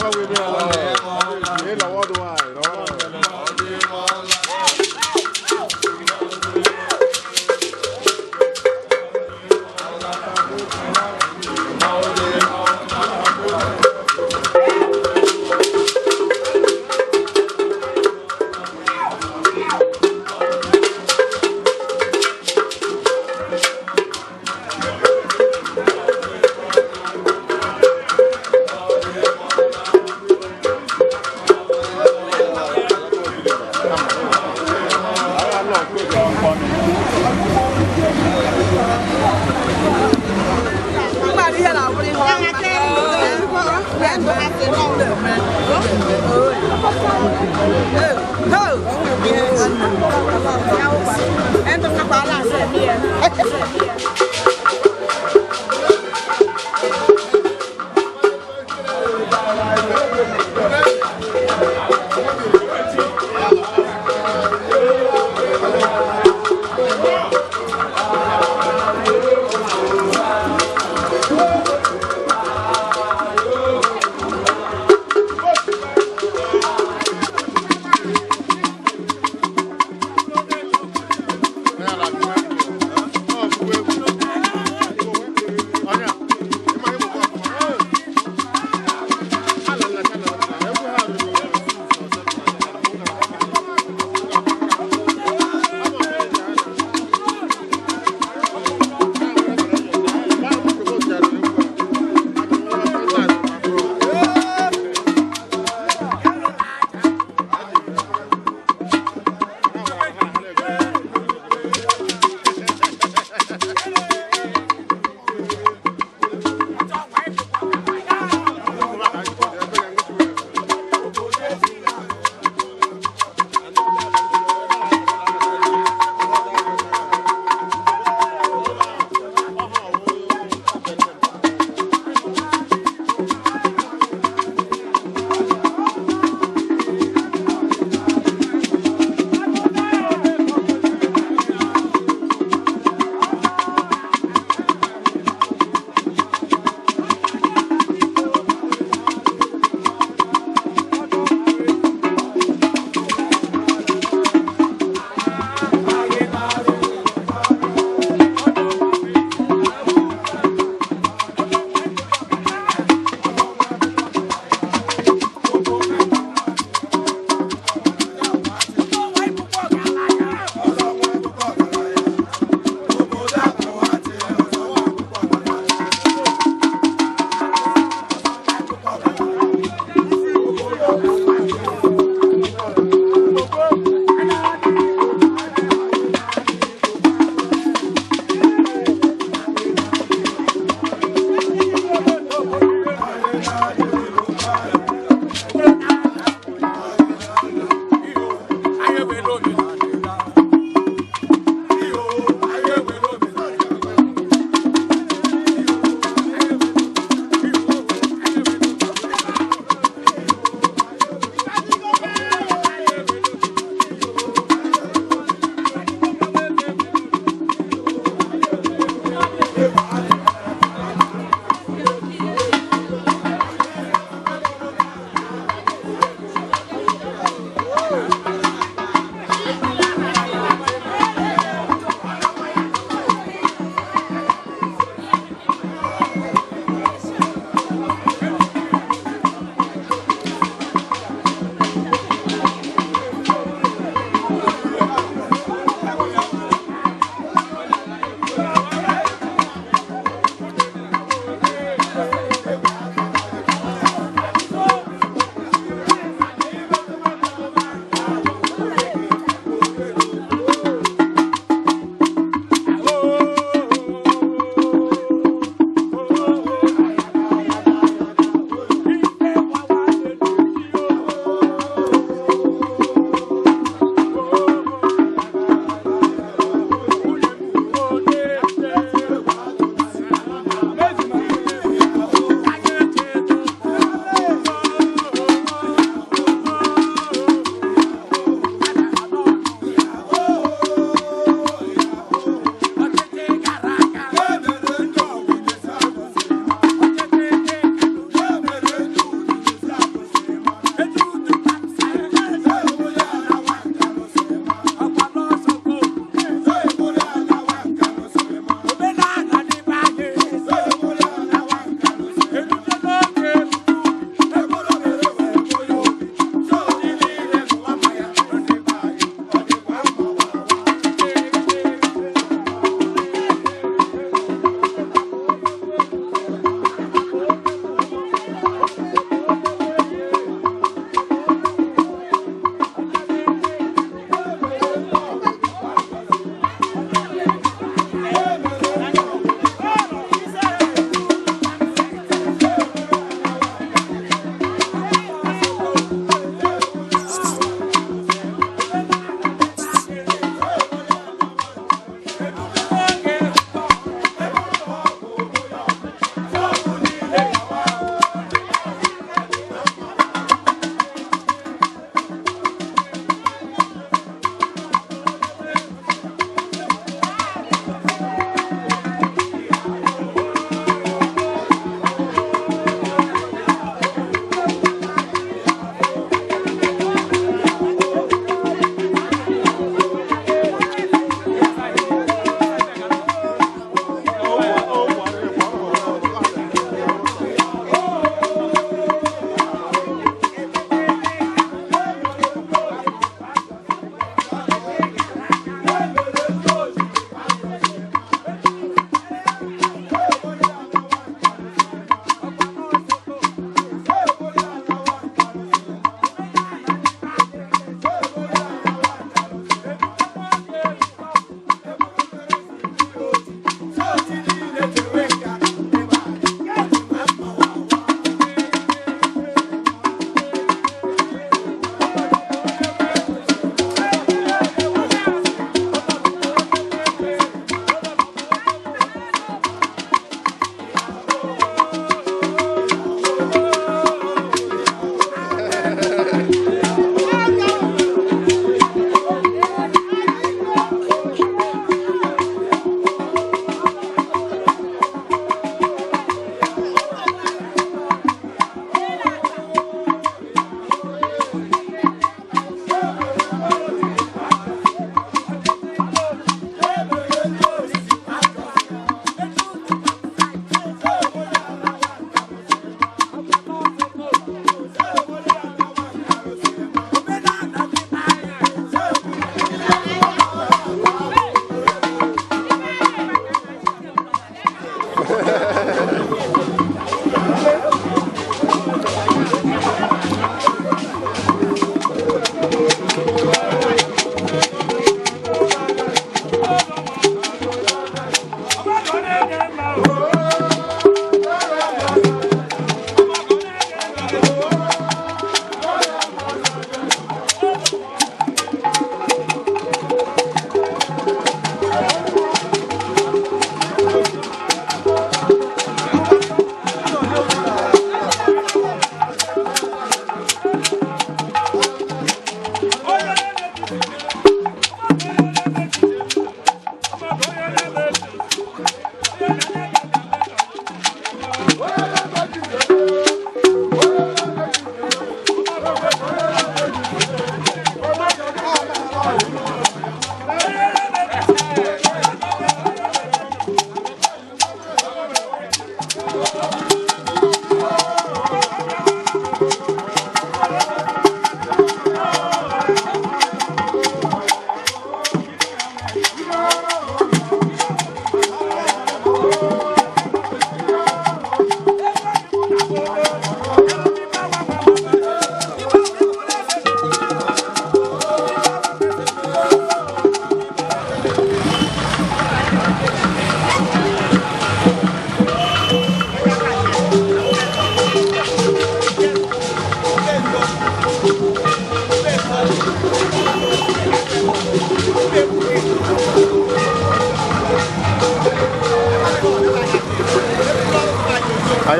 Oh,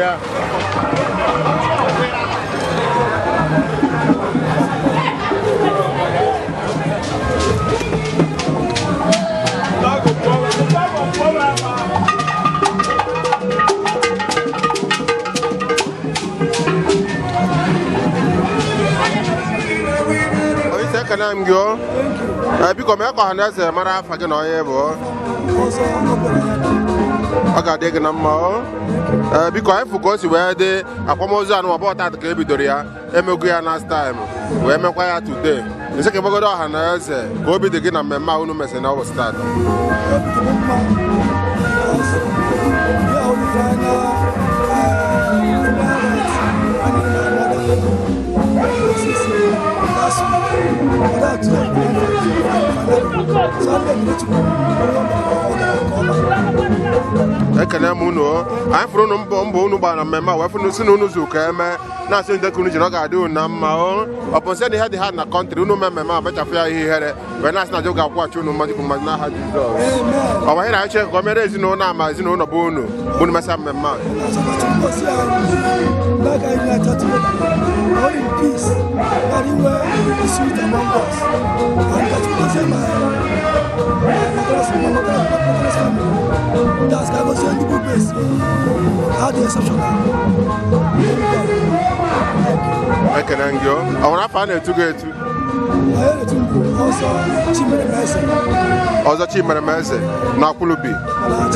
ya. Onye isi, ekene m gị o. Ee, biko mee ka ọha na eze mara afa gị na onye bụ o. Ọ ga-adị gị na mma o. Ee, biko anyị fụ ka o si wee dị akwamozu anụ ọbọ tata ka e bidoro ya, emego ya last time wee mekwa ya today. Nsị ka ịgbagodo ọha na eze ka obi dị gị na mmemme a unu mesịrị na ụbọchị tata. Ekene m unu o. Anyị fụrụ unu mbọ mbọ unu gbara na mmemme a wee fụrụ si na unu zuru ka eme na-asị ndị ka unu jiri, ọ ga-adị unu na mma o. Ọ bụ nsị na ihe dị ha na country unu mee mmemme a mechafụ ya ihe ihere wee na-asị na Jehova ga-akwụghachi unu mmadụ kwuru mmadụ n'aha Jizọs. Ọ bụ anyị na-achọ ka o mere ezinụlọ a ma ezinụlọ bụ unu bụ unu mesịa mmemme a. All in peace, very well, sweet among us. And that was my mother's mother's family. That's I was the good base. How the exceptional. Ekene gị o. Ọ nwere afọ a na-etu gị etu? I heard it also Chimere Mese. Ọzọ Chimeremeze na Akwulubi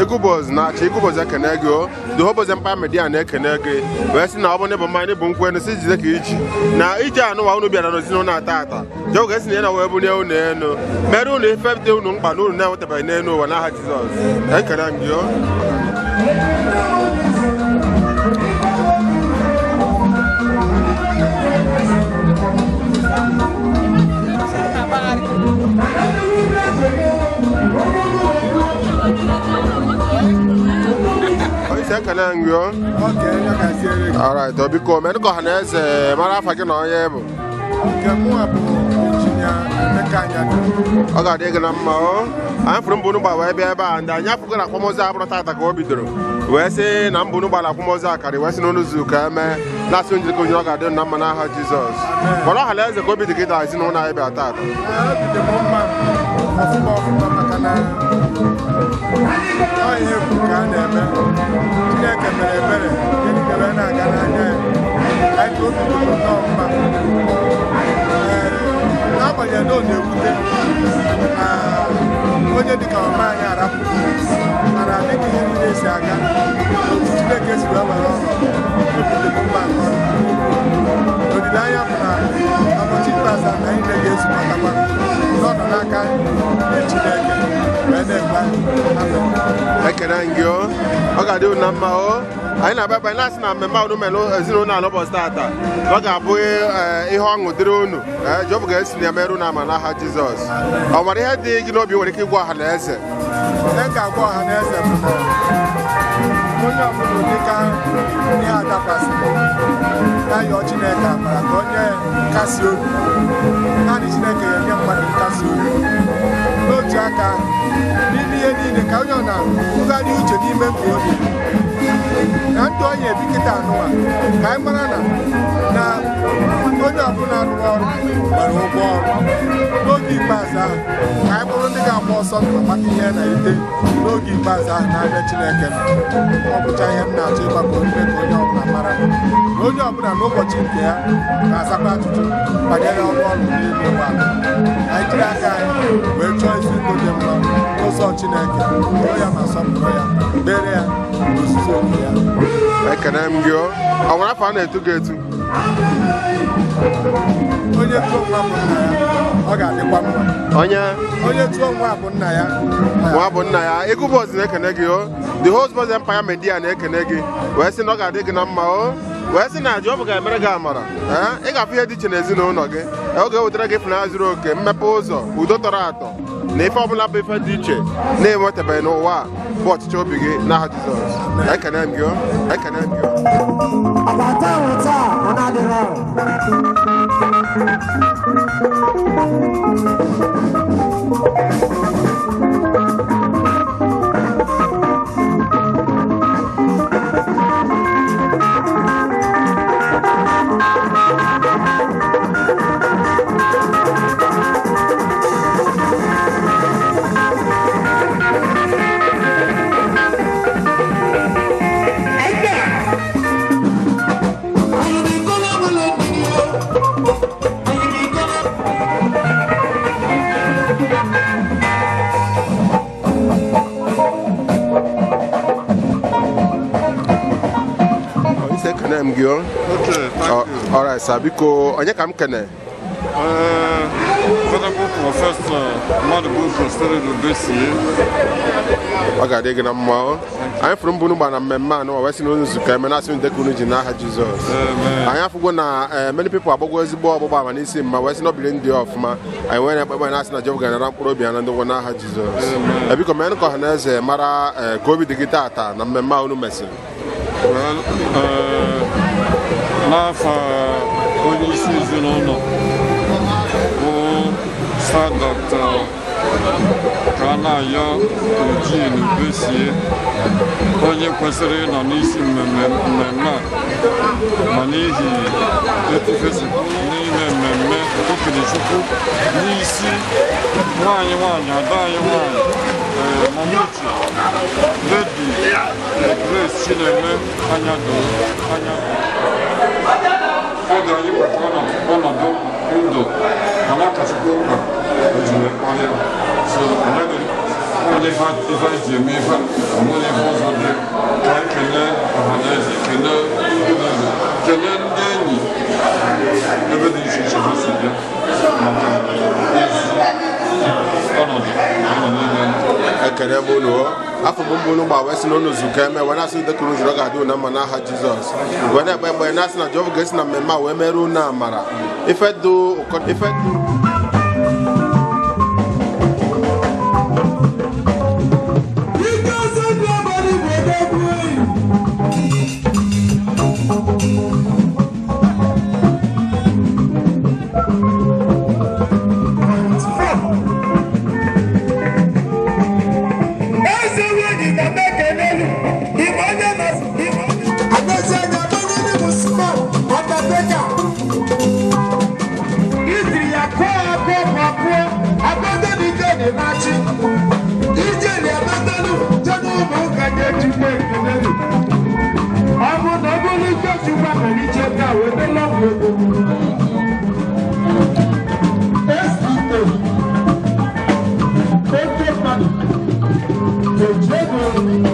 Eguboz na-achị Eguboz, ekene gị o. The Hoboz Empire Media na-ekene gị wee sị na ọ bụ na ịbụ mmanya bụ nkwụ enu si jide ka iji na ije anụwa unu bịara n'ezinụlọ ata ata jee oge si na ya na wee bulie unu enu mere unu ife dị unu mkpa na unu na-enwetabeghị n'elu ụwa n'aha Jizọs. Ekene m gị o. Onye isi, ekene m gị o. Alright, ọ biko mee ka ọha na eze mara afa gị na onye bụ. Nke mụnwa bụ Injinia Emeka Anyadu. Ọ ga-adị gị na mma o. Anyị fụrụ mbụ unu gba wee bịa ebe a ndị anyị afụgo na akwamozu abụrụ tata ka o bidoro wee sị na mbụ unu gbara akwamozu akarị wee sị na unu zuru ka eme na-asị njikọ onye ọ ga-adị unu na mma n'aha Jizọs. Kpọrọ ọha na eze ka obi dị gị na ezinụlọ anyị bịa tata. Obi dị m mma ọfụma ọfụma maka na ọ ihe egwu ka a na-eme. Chineke mere ebere edidebe na-aga n'anya ya. Anyị ka obi dị m nnọọ mma. Ee, n'agbanyeghị na ọ na-ewute na onye dịka mama anyị arapụ, mana dịka ihe niile si aga, otu Chineke si wee were ọnọdụ, obi dị m mma nke ọma. Olileanya bụ na ụbọchị ikpeazụ a na anyị ga-ezukọtakwa n'ọnọ n'aka ndị Chineke wee na-ekpe. Amen. Ekene gị o. Ọ ga-adị unu na mma o. Anyị na-abịa ebe anyị na-asị na mmemme a unu mere ezinụlọ a n'ụbọchị tata na ọ ga-abụ ihe ọṅụ dịrị unu. Ee, Jehova ga-esi na ya mere unu ama n'aha Jizọs. Ọ nwere ihe dị gị n'obi nwere ike ịgwa ọha na eze? Ihe m ga-agwa ọha na eze bụ na onye ọbụla dịka ihe a dakwasịrị ya yọọ Chineke amara ka onye nkasi obi. Naanị Chineke ga-enye mmadụ nkasi obi. N'otu aka ahụ, n'ime ihe niile ka onye ọ na-atụgharị uche n'ime ndụ obi na ndụ onye ebi kịta anụwa, ka anyị mara na na onye ọbụla rụrụ ọrụ nwere ụgwọ ọrụ n'oge ikpeazụ ahụ, ka anyị bụrụ ndị ga-agba ọsọ ndụ maka ihe na ite n'oge ikpeazụ ahụ n'anya Chineke nọ. Ọ bụcha ihe m na-achọ ịgbakọ ime ka onye ọbụla mara na onye ọbụla n'ụbọchị nke ya ga-azakwa ajụjụ banyere ọrụ ọrụ n'elu ụwa. Anyị jiri aka anyị wee chọọ ezi ndụ dị mma n'ụzọ Chineke, too ya ma sọpụrụ ya, kpere ya n'ozuzu oke ya. Ekene m gị o. Ọ nwere afọ a na-etu gị etu? Onye tụọ nwa bụ nna ya, ọ ga-adịkwa mma. Onye Onye tụọ nwa bụ nna ya. Nwa bụ nna ya. Eguboz na-ekene gị o. The Hoboz Empire Media na-ekene gị wee sị na ọ ga-adị gị na mma o, wee sị na Jehova ga-emere gị amara. Ee, ị ga-afụ ihe dị iche n'ezinụlọ gị. Ee, ọ ga-ewetara gị ịfụnanya zuru oke, mmepe ụzọ, udo tọrọ atọ na ife ọbụla bụ ife dị iche na-enwetabeghị n'ụwa a bụ ọchịchị obi gị n'aha Jizọs. Ekene m gị o. Ekene m gị o. Ọbata taa ọ na-adịrọ. Ekene m gị o. Alright sir, biko onye ka m kene? Venerable Professor Madubuko Stanley Ubesie. Ọ ga-adị gị na mma o. Anyị fụrụ mbụ unu na mmemme a nụwa wee sị na unu zukọ eme na-asị unu dịka unu ji n'aha Jizọs. Anyị afụgo na many people agbagwo ezigbo ọgbụgba ama n'isi mma wee sị na obiri ndị ọfụma. Anyị nwere ekpekpe na-asị na Jehova ga-anara mkpụrụ obi ya na ndụgwọ n'aha Jizọs. Biko mee ka ọha na eze mara ka obi dị gị taata na mmemme a unu mesịrị. Well, n'afọ onye isi ezinụlọ bụ Sir Dr. Kanayo Eugene Ubesie, onye kwesịrị ịnọ n'isi mmemme a, ma n'ihi etu fesi n'ime mmemme Okechukwu n'isi nwaanyị nwaanyị ada anyị nwaanyị Mama Uche Lady Grace Chineme Anyado anya oge anyị kwetara ọnọdụ ndụ mana kachukwu mkpa o ji wee kpọrọ so anaghị onye ife anyị ji eme ife a onwere ife ọzọ dị ka anyị kelee ọhaneze, kelee ndị niile, kelee ndị enyi ebe dị iche iche ha si bịa maka ezi ọnọdụ anyị nọ n'ime. Ekele m unu o. Afọ m mbụ unu gba wee sị na unu zukọ eme wee na-asị dịka unu jụrụ ọ ga-adị unu mma n'aha Jizọs. Wee na-ekpe ekpe na-asị na Jehova ga-esi na mmemme a wee mere unu amara ife dị ụkọ ife dị. Oke mmadụ, eji ego.